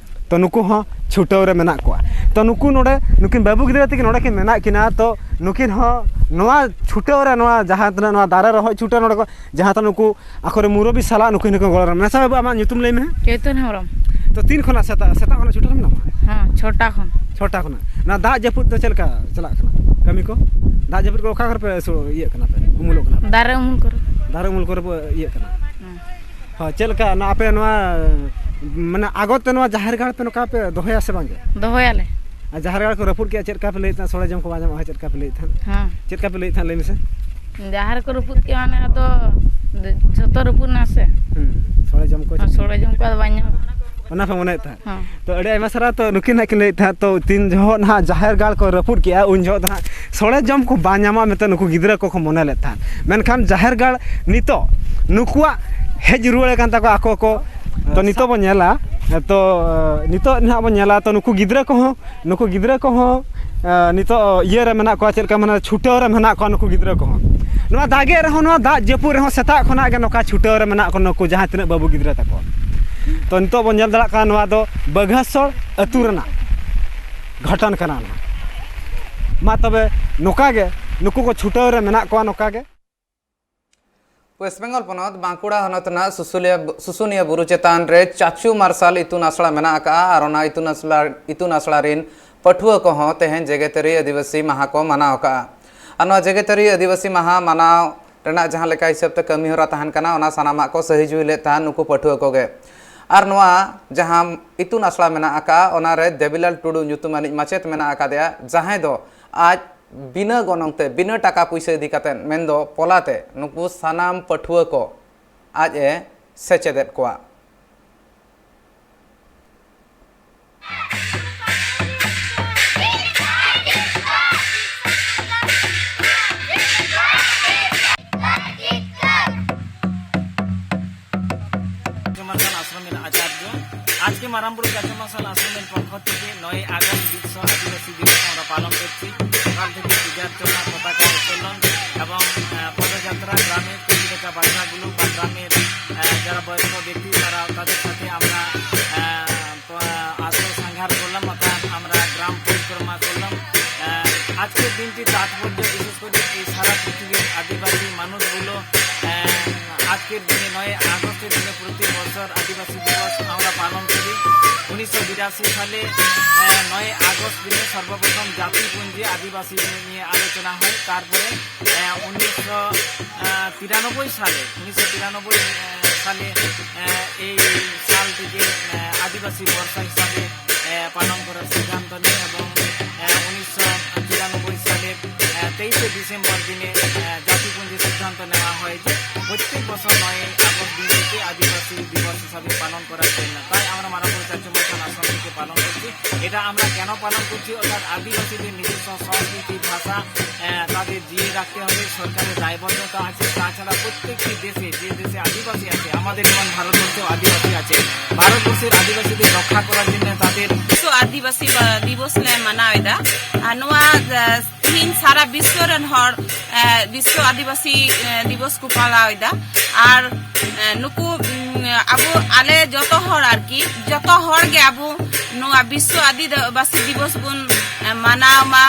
ᱛᱚ, ᱱᱩᱠᱩ ᱦᱚᱸ ᱪᱷᱩᱴᱟᱹᱣ ᱨᱮ ᱢᱮᱱᱟᱜ ᱠᱚᱣᱟ᱾ ᱛᱚ, ᱱᱩᱠᱩ ᱱᱚᱰᱮ, ᱱᱩᱠᱤᱱ ᱵᱟᱹᱵᱩ ᱜᱤᱫᱽᱨᱟᱹ ᱛᱟᱹᱠᱤᱱ ᱱᱚᱰᱮ ᱠᱤᱱ ᱢᱮᱱᱟᱜ ᱠᱤᱱᱟ᱾ ᱛᱚ, ᱱᱩᱠᱤᱱ ᱦᱚᱸ ᱱᱚᱣᱟ ᱪᱷᱩᱴᱟᱹᱣ ᱨᱮ, ᱱᱚᱣᱟ ᱡᱟᱦᱟᱸ ᱛᱤᱱᱟᱹᱜ ᱱᱚᱣᱟ ᱫᱟᱨᱮ ᱨᱚᱦᱚᱭ ᱪᱷᱩᱴᱟᱹᱣ, ᱱᱚᱰᱮ ᱠᱚ, ᱡᱟᱦᱟᱸ ᱛᱤᱱᱟᱹᱜ ᱱᱩᱠᱩ ᱟᱠᱚᱨᱮᱱ ᱢᱩᱨᱚᱵᱤ ᱥᱟᱞᱟᱜ ᱱᱩᱠᱤᱱ ᱦᱚᱸᱠᱚ ᱜᱚᱲᱚ ᱨᱮ ᱢᱮᱱᱟᱜ᱾ ᱟᱪᱪᱷᱟ ᱵᱟᱹᱵᱩ, ᱟᱢᱟᱜ ᱧᱩᱛᱩᱢ ᱞᱟᱹᱭ ᱢᱮ᱾ ᱪᱳᱭᱛᱚᱱ ᱦᱮᱢᱵᱨᱚᱢ᱾ ᱛᱚ, ᱛᱤᱱ ᱠᱷᱚᱱᱟᱜ ᱥᱮᱛᱟᱜ, ᱥᱮᱛᱟᱜ ᱠᱷᱚᱱᱟᱜ ᱪᱷᱩᱴᱟᱹᱣ ᱨᱮ ᱢᱮᱱᱟᱢᱟ? ᱦᱮᱸ, ᱪᱷᱚᱴᱟ ᱠᱷᱚᱱ᱾ ᱪᱷᱚᱴᱟ ᱠᱷᱚᱱᱟᱜ᱾ ᱱᱚᱣᱟ ᱫᱟᱜ ᱡᱟᱹᱯᱩᱫ ᱫᱚ ᱪᱮᱫ ᱞᱮᱠᱟ ᱪᱟᱞᱟᱜ ᱠᱟᱱᱟ ᱠᱟᱹᱢᱤ ᱠᱚ? ᱫᱟᱜ ᱡᱟᱹᱯᱩᱫ ᱠᱚ ᱚᱠᱟ ᱠᱚᱨᱮ ᱯᱮ ᱥᱩ-, ᱤᱭᱟᱹᱜ ᱠᱟᱱᱟ ᱯᱮ, ᱩᱢᱩᱞᱚᱜ ᱠᱟᱱᱟ ᱯᱮ? ᱫᱟᱨᱮ ᱩᱢᱩᱞ ᱠᱚᱨᱮ᱾ ᱫᱟᱨᱮ ᱩᱢᱩᱞ ᱠᱚᱨᱮ ᱯᱮ ᱤᱭᱟᱹᱜ ᱠᱟᱱᱟ? ᱦᱮᱸ᱾ ᱦᱳᱭ, ᱪᱮᱫ ᱞᱮᱠᱟ ᱱᱚᱣᱟ ᱟᱯᱮ ᱱᱚᱣᱟ, ᱢᱟᱱᱮ, ᱟᱜᱚ ᱛᱮ ᱱᱚᱣᱟ ᱡᱟᱦᱮᱨ ᱜᱟᱲ ᱯᱮ ᱱᱚᱝᱠᱟ ᱯᱮ ᱫᱚᱦᱚᱭᱟ ᱥᱮ ᱵᱟᱝ ᱜᱮ? ᱫᱚᱦᱚᱭᱟᱞᱮ᱾ ᱟᱨ ᱡᱟᱦᱮᱨ ᱜᱟᱲ ᱠᱚ ᱨᱟᱹᱯᱩᱫ ᱠᱮᱜᱼᱟ, ᱪᱮᱫ ᱞᱮᱠᱟ ᱯᱮ ᱞᱟᱹᱭᱮᱫ ᱛᱟᱦᱮᱸᱫ? ᱥᱚᱲᱮ ᱡᱚᱢ ᱠᱚ ᱵᱟᱝ ᱧᱟᱢᱚᱜᱼᱟ, ᱪᱮᱫ ᱞᱮᱠᱟ ᱯᱮ ᱞᱟᱹᱭᱮᱫ ᱛᱟᱦᱮᱸᱫ? ᱦᱮᱸ᱾ ᱪᱮᱫ ᱞᱮᱠᱟ ᱯᱮ ᱞᱟᱹᱭᱮᱫ ᱛᱟᱦᱮᱸᱫ, ᱞᱟᱹᱭ ᱢᱮᱥᱮ? ᱡᱟᱦᱮᱨ ᱠᱚ ᱨᱟᱹᱯᱩᱫ ᱠᱮᱜᱼᱟ, ᱢᱟᱱᱮ, ᱟᱫᱚ ᱡᱷᱚᱛᱚ ᱨᱟᱹᱯᱩᱫ ᱮᱱᱟ ᱥᱮ᱾ ᱦᱩᱸ, ᱥᱚᱲᱮ ᱡᱚᱢ ᱠᱚ ᱟᱨ ᱪᱮᱫ? ᱥᱚᱲᱮ ᱡᱚᱢ ᱠᱚ ᱟᱫᱚ ᱵᱟᱝ ᱧᱟᱢᱚᱜᱼᱟ᱾ ᱚᱱᱟ ᱯᱮ ᱢᱚᱱᱮᱭᱮᱫ ᱛᱟᱦᱮᱸᱫ? ᱦᱮᱸ᱾ ᱛᱚ, ᱟᱹᱰᱤ ᱟᱭᱢᱟ ᱥᱟᱨᱦᱟᱣ᱾ ᱛᱚ, ᱱᱩᱠᱤᱱ ᱱᱟᱦᱟᱜ ᱠᱤᱱ ᱞᱟᱹᱭᱮᱫ ᱛᱟᱦᱮᱸᱫ, ᱛᱚ, ᱛᱤᱱ ᱡᱚᱦᱚᱜ ᱱᱟᱦᱟᱜ ᱡᱟᱦᱮᱨ ᱜᱟᱲ ᱠᱚ ᱨᱟᱹᱯᱩᱫ ᱠᱮᱜᱼᱟ, ᱩᱱ ᱡᱚᱦᱚᱜ ᱫᱚ ᱱᱟᱦᱟᱜ ᱥᱚᱲᱮ ᱡᱚᱢ ᱠᱚ ᱵᱟᱝ ᱧᱟᱢᱚᱜᱼᱟ ᱢᱮᱱᱛᱮ ᱱᱩᱠᱩ ᱜᱤᱫᱽᱨᱟᱹ ᱠᱚᱠᱚ ᱢᱚᱱᱮ ᱞᱮᱫ ᱛᱟᱦᱮᱸᱫ᱾ ᱢᱮᱱᱠᱷᱟᱱ ᱡᱟᱦᱮᱨ ᱜᱟᱲ ᱱᱤᱛᱚᱜ ᱱᱩᱠᱩᱣᱟᱜ ᱦᱮᱡ ᱨᱩᱣᱟᱹᱲ ᱟᱠᱟᱱ ᱛᱟᱠᱚᱣᱟ ᱟᱠᱚ ᱠᱚ᱾ ᱛᱚ, ᱱᱤᱛᱚᱜ ᱵᱚᱱ ᱧᱮᱞᱟ, ᱛᱚ, ᱱᱤᱛᱚᱜ ᱱᱟᱦᱟᱜ ᱵᱚᱱ ᱧᱮᱞᱟ, ᱛᱚ, ᱱᱩᱠᱩ ᱜᱤᱫᱽᱨᱟᱹ ᱠᱚᱦᱚᱸ, ᱱᱩᱠᱩ ᱜᱤᱫᱽᱨᱟᱹ ᱠᱚᱦᱚᱸ, ᱮ, ᱱᱤᱛᱚᱜ ᱤᱭᱟᱹ ᱨᱮ ᱢᱮᱱᱟᱜ ᱠᱚᱣᱟ, ᱪᱮᱫ ᱞᱮᱠᱟ ᱢᱟᱱᱮ ᱪᱷᱩᱴᱟᱹᱣ ᱨᱮ ᱢᱮᱱᱟᱜ ᱠᱚᱣᱟ ᱱᱩᱠᱩ ᱜᱤᱫᱽᱨᱟᱹ ᱠᱚᱦᱚᱸ᱾ ᱱᱚᱣᱟ ᱫᱟᱜᱮ ᱨᱮᱦᱚᱸ, ᱱᱚᱣᱟ ᱫᱟᱜ ᱡᱟᱹᱯᱩᱫ ᱨᱮᱦᱚᱸ ᱥᱮᱛᱟᱜ ᱠᱷᱚᱱᱟᱜ ᱜᱮ ᱱᱚᱝᱠᱟ ᱪᱷᱩᱴᱟᱹᱣ ᱨᱮ ᱢᱮᱱᱟᱜ ᱠᱚᱣᱟ ᱱᱩᱠᱩ ᱡᱟᱦᱟᱸ ᱛᱤᱱᱟᱹᱜ ᱵᱟᱹᱵᱩ ᱜᱤᱫᱽᱨᱟᱹ ᱛᱟᱠᱚ᱾ ᱛᱚ, ᱱᱤᱛᱚᱜ ᱵᱚᱱ ᱧᱮᱞ ᱫᱟᱲᱮᱭᱟᱜ ᱠᱟᱱᱟ, ᱱᱚᱣᱟ ᱫᱚ ᱵᱟᱹᱜᱷᱟᱥᱚᱲ ᱟᱹᱛᱩ ᱨᱮᱱᱟᱜ ᱜᱷᱚᱴᱚᱱ ᱠᱟᱱᱟ ᱱᱟᱦᱟᱜ᱾ ᱢᱟ ᱛᱚᱵᱮ ᱱᱚᱝᱠᱟ ᱜᱮ ᱱᱩᱠᱩ ᱠᱚ ᱪᱷᱩᱴᱟᱹᱣ ᱨᱮ ᱢᱮᱱᱟᱜ ᱠᱚᱣᱟ ᱱᱚᱝᱠᱟ ᱜᱮ᱾ ᱳᱭᱮᱥᱴ ᱵᱮᱝᱜᱚᱞ ᱯᱚᱱᱚᱛ ᱵᱟᱸᱠᱩᱲᱟ ᱦᱚᱱᱚᱛ ᱨᱮᱱᱟᱜ ᱥᱩᱥᱩᱞᱤᱭᱟ, ᱥᱩᱥᱩᱱᱤᱭᱟ ᱵᱩᱨᱩ ᱪᱮᱛᱟᱱ ᱨᱮ ᱪᱟᱪᱩ ᱢᱟᱨᱥᱟᱞ ᱤᱛᱩᱱ ᱟᱥᱲᱟ ᱢᱮᱱᱟᱜ ᱟᱠᱟᱫᱼᱟ ᱟᱨ ᱚᱱᱟ ᱤᱛᱩᱱ ᱟᱥᱲᱟ, ᱤᱛᱩᱱ ᱟᱥᱲᱟ ᱨᱤᱱ ᱯᱟᱹᱴᱷᱩᱣᱟᱹ ᱠᱚᱦᱚᱸ ᱛᱮᱦᱮᱧ ᱡᱮᱜᱮᱛᱟᱹᱨᱤ ᱟᱹᱫᱤᱵᱟᱹᱥᱤ ᱢᱟᱦᱟ ᱠᱚ ᱢᱟᱱᱟᱣ ᱟᱠᱟᱫᱼᱟ᱾ ᱟᱨ ᱱᱚᱣᱟ ᱡᱮᱜᱮᱛᱟᱹᱨᱤ ᱟᱹᱫᱤᱵᱟᱹᱥᱤ ᱢᱟᱦᱟ ᱢᱟᱱᱟᱣ ᱨᱮᱱᱟᱜ ᱡᱟᱦᱟᱸ ᱞᱮᱠᱟ ᱦᱤᱥᱟᱹᱵ ᱛᱮ ᱠᱟᱹᱢᱤ ᱦᱚᱨᱟ ᱛᱟᱦᱮᱱ ᱠᱟᱱᱟ, ᱚᱱᱟ ᱥᱟᱱᱟᱢᱟᱜ ᱠᱚ ᱥᱟᱹᱦᱤ ᱡᱩᱦᱤ ᱞᱮᱫ ᱛᱟᱦᱮᱱ ᱱᱩᱠᱩ ᱯᱟᱹᱴᱷᱩᱣᱟᱹ ᱠᱚᱜᱮ᱾ ᱟᱨ ᱱᱚᱣᱟ ᱡᱟᱦᱟᱸ ᱤᱛᱩᱱ ᱟᱥᱲᱟ ᱢᱮᱱᱟᱜ ᱟᱠᱟᱫᱼᱟ, ᱚᱱᱟᱨᱮ ᱫᱮᱵᱤᱞᱟᱞ ᱴᱩᱰᱩ ᱧᱩᱛᱩᱢᱟᱱᱤᱡ ᱢᱟᱪᱮᱛ ᱢᱮᱱᱟᱜ ᱟᱠᱟᱫᱮᱭᱟ, ᱡᱟᱦᱟᱸᱭ ᱫᱚ ᱟᱡ ᱵᱤᱱᱟᱹ ᱜᱚᱱᱚᱝ ᱛᱮ, ᱵᱤᱱᱟᱹ ᱴᱟᱠᱟ ᱯᱩᱭᱥᱟᱹ ᱤᱫᱤ ᱠᱟᱛᱮ, ᱢᱮᱱᱫᱚ ᱯᱚᱞᱟᱛᱮ ᱱᱩᱠᱩ ᱥᱟᱱᱟᱢ ᱯᱟᱹᱴᱷᱩᱣᱟᱹ ᱠᱚ ᱟᱡ ᱮ ᱥᱮᱪᱮᱫᱮᱫ ᱠᱚᱣᱟ᱾ ᱡᱚᱢᱟᱨ ᱠᱷᱟᱱ ᱟᱥᱨᱚᱢ ᱨᱮᱱ ᱟᱪᱟᱨᱡᱚ᱾ আজকে মারামপুর চাচা মশাল আশ্রমের পক্ষ থেকে নয় আগস্ট বিশ্ব আদিবাসী দিবস আমরা পালন করছি। সকাল থেকে পূজা অর্চনা, পতাকা উত্তোলন এবং, আহ, পদযাত্রা, গ্রামে কুড়ি টাকা বাচ্চাগুলো বা গ্রামের, আহ, যারা বয়স্ক ব্যক্তি তারা, তাদের সাথে আমরা, আহ, প-, আত্মসংহার করলাম, অর্থাৎ আমরা গ্রাম পরিক্রমা করলাম। আহ, আজকের দিনটি তাৎপর্য বিশেষ করে এই সারা পৃথিবীর আদিবাসী মানুষগুলো, আহ, আজকের দিনে নয় আগস্টের দিনে প্রতি বছর আদিবাসী দিবস আমরা পালন করি। উনিশশো বিরাশি সালে, আহ, নয় আগস্ট দিনে সর্বপ্রথম জাতিপুঞ্জে আদিবাসী নিয়ে আলোচনা হয়। তারপরে, আহ, উনিশশো তিরানব্বই সালে, উনিশশো তিরানব্বই, আহ, সালে, আহ, এই সালটিকে, আহ, আদিবাসী বর্ষা হিসাবে, আহ, পালন করার সিদ্ধান্ত নেয় এবং, আহ, উনিশশো তিরানব্বই সালের, আহ, তেইশে ডিসেম্বর দিনে, আহ, জাতিপুঞ্জে সিদ্ধান্ত নেওয়া হয় যে প্রত্যেক বছর নয় আগস্ট দিনটিকে আদিবাসী দিবস হিসাবে পালন করার জন্য। তাই আমরা মারামপুর চাচা মশাল আশ্রম থেকে পালন করছি। এটা আমরা কেন পালন করছি? অর্থাৎ আদিবাসীদের নিজস্ব সংস্কৃতি, ভাষা, আহ, তাদের জিয়ে রাখতে হবে, সরকারের দায়বদ্ধতা আছে। তাছাড়া প্রত্যেকটি দেশে, যে দেশে আদিবাসী আছে, আমাদের যেমন ভারতবর্ষেও আদিবাসী আছে, ভারতবর্ষের আদিবাসীদের রক্ষা করার জন্য তাদের বিশ্ব আদিবাসী বা দিবস ᱞᱮ ᱢᱟᱱᱟᱣ ᱮᱫᱟ᱾ ᱟᱨ ᱱᱚᱣᱟ, ᱟᱸ, ᱛᱤᱦᱤᱧ ᱥᱟᱨᱟ ᱵᱤᱥᱣᱚ ᱨᱮᱱ ᱦᱚᱲ, ᱟᱸ, ᱵᱤᱥᱣᱚ ᱟᱹᱫᱤᱵᱟᱹᱥᱤ, ᱟᱸ, ᱫᱤᱵᱚᱥ ᱠᱚ ᱯᱟᱞᱟᱣ ᱮᱫᱟ᱾ ᱟᱨ, ᱟᱸ, ᱱᱩᱠᱩ, ᱩᱸ, ᱟᱵᱚ, ᱟᱞᱮ ᱡᱚᱛᱚ ᱦᱚᱲ ᱟᱨᱠᱤ, ᱡᱚᱛᱚ ᱦᱚᱲ ᱜᱮ ᱟᱵᱚ ᱱᱚᱣᱟ ᱵᱤᱥᱣᱚ ᱟᱹᱫᱤᱵᱟᱹᱥᱤ ᱫᱤᱵᱚᱥ ᱵᱚᱱ, ᱟᱸ, ᱢᱟᱱᱟᱣ ᱢᱟ᱾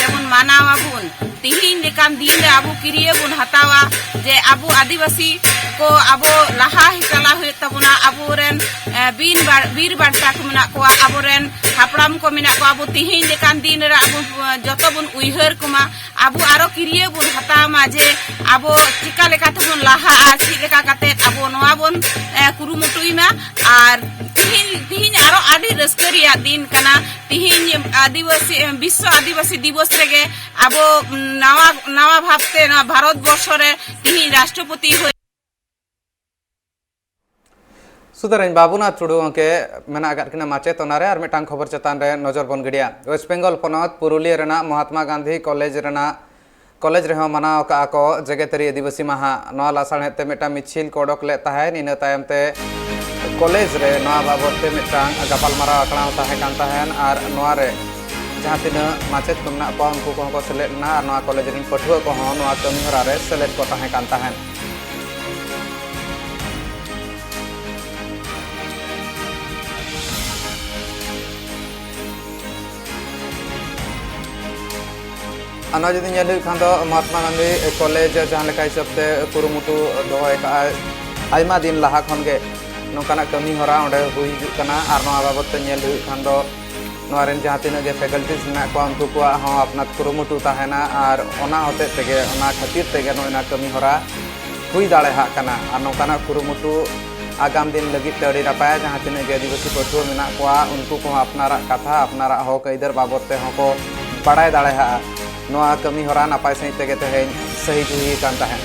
ᱛᱮᱵᱚᱱ ᱢᱟᱱᱟᱣ ᱟᱵᱚᱱ᱾ ᱛᱤᱦᱤᱧ ᱞᱮᱠᱟᱱ ᱫᱤᱱ ᱨᱮ ᱟᱵᱚ ᱠᱤᱨᱭᱟᱹ ᱵᱚᱱ ᱦᱟᱛᱟᱣᱟ ᱡᱮ ᱟᱵᱚ ᱟᱹᱫᱤᱵᱟᱹᱥᱤ ᱠᱚ ᱟᱵᱚ ᱞᱟᱦᱟ ᱪᱟᱞᱟᱣ ᱦᱩᱭᱩᱜ ᱛᱟᱵᱚᱱᱟ, ᱟᱵᱚᱨᱮᱱ, ᱮ, ᱵᱤᱱ ᱵᱟᱲ-, ᱵᱤᱨ ᱵᱟᱱᱴᱟ ᱠᱚ ᱢᱮᱱᱟᱜ ᱠᱚᱣᱟ, ᱟᱵᱚᱨᱮᱱ ᱦᱟᱯᱲᱟᱢ ᱠᱚ ᱢᱮᱱᱟᱜ ᱠᱚᱣᱟ, ᱟᱵᱚ ᱛᱤᱦᱤᱧ ᱞᱮᱠᱟᱱ ᱫᱤᱱ ᱨᱮ ᱟᱵᱚ, ᱮ, ᱡᱚᱛᱚ ᱵᱚᱱ ᱩᱭᱦᱟᱹᱨ ᱠᱚᱢᱟ, ᱟᱵᱚ ᱟᱨᱚ ᱠᱤᱨᱭᱟᱹ ᱵᱚᱱ ᱦᱟᱛᱟᱣ ᱢᱟ ᱡᱮ ᱟᱵᱚ ᱪᱤᱠᱟ ᱞᱮᱠᱟ ᱛᱮᱵᱚᱱ ᱞᱟᱦᱟᱜᱼᱟ, ᱪᱮᱫ ᱞᱮᱠᱟ ᱠᱟᱛᱮ ᱟᱵᱚ ᱱᱚᱣᱟ ᱵᱚᱱ, ᱮ, ᱠᱩᱨᱩᱢᱩᱴᱩᱭ ᱢᱟ᱾ ᱟᱨ ᱛᱤᱦᱤᱧ, ᱛᱤᱦᱤᱧ ᱟᱨᱚ ᱟᱹᱰᱤ ᱨᱟᱹᱥᱠᱟᱹ ᱨᱮᱭᱟᱜ ᱫᱤᱱ ᱠᱟᱱᱟ᱾ ᱛᱤᱦᱤᱧ ᱟᱹᱫᱤᱵᱟᱹᱥᱤ, ᱵᱤᱥᱥᱚ ᱟᱹᱫᱤᱵᱟᱹᱥᱤ ᱫᱤᱵᱚᱥ ᱨᱮᱜᱮ ᱟᱵᱚ ᱱᱟᱣᱟ, ᱱᱟᱣᱟ ᱵᱷᱟᱵᱽᱛᱮ ᱱᱚᱣᱟ ᱵᱷᱟᱨᱚᱛ ᱵᱚᱨᱥᱚ ᱨᱮ ᱛᱤᱦᱤᱧ ᱨᱟᱥᱴᱨᱚᱯᱚᱛᱤ ᱦᱩᱭ ᱥᱩᱫᱷᱟᱹᱨᱟᱹᱧ ᱵᱟᱹᱵᱩᱱᱟᱛᱷ ᱴᱩᱰᱩ ᱜᱚᱢᱠᱮ ᱢᱮᱱᱟᱜ ᱟᱠᱟᱫ ᱠᱤᱱᱟ ᱢᱟᱪᱮᱛ, ᱚᱱᱟᱨᱮ ᱟᱨ ᱢᱤᱫᱴᱟᱝ ᱠᱷᱚᱵᱚᱨ ᱪᱮᱛᱟᱱ ᱨᱮ ᱱᱚᱡᱚᱨ ᱵᱚᱱ ᱜᱤᱰᱤᱭᱟ᱾ ᱳᱭᱮᱥᱴ ᱵᱮᱝᱜᱚᱞ ᱯᱚᱱᱚᱛ ᱯᱩᱨᱩᱞᱤᱭᱟᱹ ᱨᱮᱱᱟᱜ ᱢᱚᱦᱟᱛᱢᱟ ᱜᱟᱱᱫᱷᱤ ᱠᱚᱞᱮᱡᱽ ᱨᱮᱱᱟᱜ, ᱠᱚᱞᱮᱡᱽ ᱨᱮᱦᱚᱸ ᱢᱟᱱᱟᱣ ᱟᱠᱟᱫᱼᱟ ᱠᱚ ᱡᱮᱜᱮᱛᱟᱹᱨᱤ ᱟᱹᱫᱤᱵᱟᱹᱥᱤ ᱢᱟᱦᱟ᱾ ᱱᱚᱣᱟ ᱞᱟᱥᱟᱲᱦᱮᱫ ᱛᱮ ᱢᱤᱫᱴᱟᱝ ᱢᱤᱪᱷᱤᱞ ᱠᱚ ᱚᱰᱚᱠ ᱞᱮᱫ ᱛᱟᱦᱮᱸᱫ᱾ ᱤᱱᱟᱹ ᱛᱟᱭᱚᱢ ᱛᱮ ᱠᱚᱞᱮᱡᱽ ᱨᱮ ᱱᱚᱣᱟ ᱵᱟᱵᱚᱫ ᱛᱮ ᱢᱤᱫᱴᱟᱝ ᱜᱟᱯᱟᱞᱢᱟᱨᱟᱣ ᱟᱠᱷᱲᱟ ᱦᱚᱸ ᱛᱟᱦᱮᱸ ᱠᱟᱱ ᱛᱟᱦᱮᱸᱫ ᱟᱨ ᱱᱚᱣᱟ ᱨᱮ ᱡᱟᱦᱟᱸ ᱛᱤᱱᱟᱹᱜ ᱢᱟᱪᱮᱛ ᱠᱚ ᱢᱮᱱᱟᱜ ᱠᱚᱣᱟ, ᱩᱱᱠᱩ ᱠᱚᱦᱚᱸ ᱠᱚ ᱥᱮᱞᱮᱫ ᱞᱮᱱᱟ ᱟᱨ ᱱᱚᱣᱟ ᱠᱚᱞᱮᱡᱽ ᱨᱮᱱ ᱯᱟᱹᱴᱷᱩᱣᱟᱹ ᱠᱚᱦᱚᱸ ᱱᱚᱣᱟ ᱠᱟᱹᱢᱤ ᱦᱚᱨᱟ ᱨᱮ ᱥᱮᱞᱮᱫ ᱠᱚ ᱛᱟᱦᱮᱸ ᱠᱟᱱ ᱛᱟᱦᱮᱸᱫ᱾ ᱟᱨ ᱱᱚᱣᱟ ᱡᱩᱫᱤ ᱧᱮᱞ ᱦᱩᱭᱩᱜ ᱠᱷᱟᱱ ᱫᱚ, ᱢᱚᱦᱟᱛᱢᱟ ᱜᱟᱱᱫᱷᱤ ᱠᱚᱞᱮᱡᱽ ᱡᱟᱦᱟᱸ ᱞᱮᱠᱟ ᱦᱤᱥᱟᱹᱵ ᱛᱮ ᱠᱩᱨᱩᱢᱩᱴᱩ ᱫᱚᱦᱚᱭ ᱟᱠᱟᱫᱼᱟᱭ, ᱟᱭᱢᱟ ᱫᱤᱱ ᱞᱟᱦᱟ ᱠᱷᱚᱱ ᱜᱮ ᱱᱚᱝᱠᱟᱱᱟᱜ ᱠᱟᱹᱢᱤ ᱦᱚᱨᱟ ᱚᱸᱰᱮ ᱦᱩᱭ ᱦᱤᱡᱩᱜ ᱠᱟᱱᱟ᱾ ᱟᱨ ᱱᱚᱣᱟ ᱵᱟᱵᱚᱫ ᱛᱮ ᱧᱮᱞ ᱦᱩᱭᱩᱜ ᱠᱷᱟᱱ ᱫᱚ, ᱱᱚᱣᱟ ᱨᱮᱱ ᱡᱟᱦᱟᱸ ᱛᱤᱱᱟᱹᱜ ᱜᱮ faculties ᱢᱮᱱᱟᱜ ᱠᱚᱣᱟ, ᱩᱱᱠᱩ ᱠᱚᱣᱟᱜ ᱦᱚᱸ ᱟᱯᱱᱟᱨ ᱠᱩᱨᱩᱢᱩᱴᱩ ᱛᱟᱦᱮᱱᱟ᱾ ᱟᱨ ᱚᱱᱟ ᱦᱚᱛᱮᱡ ᱛᱮᱜᱮ, ᱚᱱᱟ ᱠᱷᱟᱹᱛᱤᱨ ᱛᱮᱜᱮ ᱱᱚᱜᱼᱚᱭ ᱱᱚᱣᱟ ᱠᱟᱹᱢᱤ ᱦᱚᱨᱟ ᱦᱩᱭ ᱫᱟᱲᱮᱭᱟᱜ ᱠᱟᱱᱟ᱾ ᱟᱨ ᱱᱚᱝᱠᱟᱱᱟᱜ ᱠᱩᱨᱩᱢᱩᱴᱩ ᱟᱜᱟᱢ ᱫᱤᱱ ᱞᱟᱹᱜᱤᱫ ᱛᱮ ᱟᱹᱰᱤ ᱱᱟᱯᱟᱭᱟ᱾ ᱡᱟᱦᱟᱸ ᱛᱤᱱᱟᱹᱜ ᱜᱮ ᱟᱹᱫᱤᱵᱟᱹᱥᱤ ᱯᱟᱹᱴᱷᱩᱣᱟᱹ ᱢᱮᱱᱟᱜ ᱠᱚᱣᱟ, ᱩᱱᱠᱩ ᱠᱚᱦᱚᱸ ᱟᱯᱱᱟᱨᱟᱜ ᱠᱟᱛᱷᱟ, ᱟᱯᱱᱟᱨᱟᱜ ᱦᱚᱠ ᱟᱹᱭᱫᱟᱹᱨ ᱵᱟᱵᱚᱫ ᱛᱮᱦᱚᱸ ᱠᱚ ᱵᱟᱲᱟᱭ ᱫᱟᱲᱮᱭᱟᱜᱼᱟ᱾ ᱱᱚᱣᱟ ᱠᱟᱹᱢᱤ ᱦᱚᱨᱟ ᱱᱟᱯᱟᱭ ᱥᱟᱺᱦᱤᱡ ᱛᱮᱜᱮ ᱛᱮᱦᱮᱧ ᱥᱟᱹᱦᱤ ᱡᱩᱦᱤ ᱟᱠᱟᱱ ᱛᱟᱦᱮᱸᱫ᱾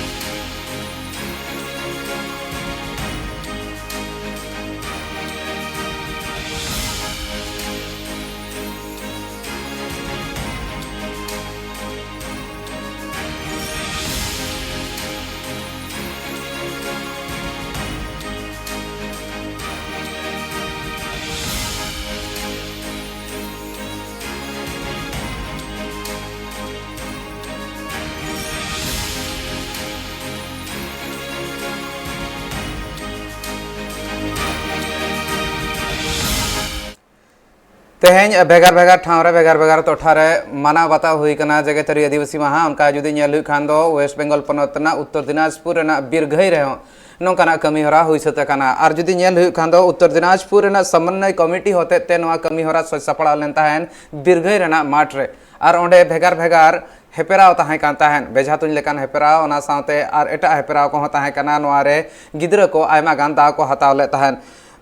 ᱛᱮᱦᱮᱧ ᱵᱷᱮᱜᱟᱨ ᱵᱷᱮᱜᱟᱨ ᱴᱷᱟᱶ ᱨᱮ, ᱵᱷᱮᱜᱟᱨ ᱵᱷᱮᱜᱟᱨ ᱴᱚᱴᱷᱟ ᱨᱮ ᱢᱟᱱᱟᱣ ᱵᱟᱛᱟᱣ ᱦᱩᱭ ᱠᱟᱱᱟ ᱡᱮᱜᱮᱛᱟᱹᱨᱤ ᱟᱹᱫᱤᱵᱟᱹᱥᱤ ᱢᱟᱦᱟ᱾ ᱚᱱᱠᱟ ᱡᱩᱫᱤ ᱧᱮᱞ ᱦᱩᱭᱩᱜ ᱠᱷᱟᱱ ᱫᱚ, ᱳᱭᱮᱥᱴ ᱵᱮᱝᱜᱚᱞ ᱯᱚᱱᱚᱛ ᱨᱮᱱᱟᱜ ᱩᱛᱛᱚᱨ ᱫᱤᱱᱟᱡᱽᱯᱩᱨ ᱨᱮᱱᱟᱜ ᱵᱤᱨᱜᱷᱟᱹᱭ ᱨᱮᱦᱚᱸ ᱱᱚᱝᱠᱟᱱᱟᱜ ᱠᱟᱹᱢᱤ ᱦᱚᱨᱟ ᱦᱩᱭ ᱥᱟᱹᱛ ᱟᱠᱟᱱᱟ᱾ ᱟᱨ ᱡᱩᱫᱤ ᱧᱮᱞ ᱦᱩᱭᱩᱜ ᱠᱷᱟᱱ ᱫᱚ, ᱩᱛᱛᱚᱨ ᱫᱤᱱᱟᱡᱽᱯᱩᱨ ᱨᱮᱱᱟᱜ ᱥᱚᱢᱚᱱᱱᱚᱭ ᱠᱚᱢᱤᱴᱤ ᱦᱚᱛᱮᱛᱮ ᱱᱚᱣᱟ ᱠᱟᱹᱢᱤ ᱦᱚᱨᱟ ᱥᱟᱹᱛ ᱥᱟᱯᱲᱟᱣ ᱞᱮᱱ ᱛᱟᱦᱮᱸᱱ ᱵᱤᱨᱜᱷᱟᱹᱭ ᱨᱮᱱᱟᱜ ᱢᱟᱴᱷ ᱨᱮ᱾ ᱟᱨ ᱚᱸᱰᱮ ᱵᱷᱮᱜᱟᱨ ᱵᱷᱮᱜᱟᱨ ᱦᱮᱯᱨᱟᱣ ᱛᱟᱦᱮᱸ ᱠᱟᱱ ᱛᱟᱦᱮᱸᱱ, ᱵᱮᱡᱷᱟ ᱛᱩᱧ ᱞᱮᱠᱟᱱ ᱦᱮᱯᱨᱟᱣ, ᱚᱱᱟ ᱥᱟᱶᱛᱮ ᱟᱨ ᱮᱴᱟᱜ ᱦᱮᱯᱨᱟᱣ ᱠᱚᱦᱚᱸ ᱛᱟᱦᱮᱸ ᱠᱟᱱᱟ᱾ ᱱᱚᱣᱟ ᱨᱮ ᱜᱤᱫᱽᱨᱟᱹ ᱠᱚ ᱟᱭᱢᱟ ᱜᱟᱱ ᱫᱟᱣ ᱠᱚ ᱦᱟᱛᱟᱣ ᱞᱮᱫ ᱛᱟᱦᱮᱸᱱ᱾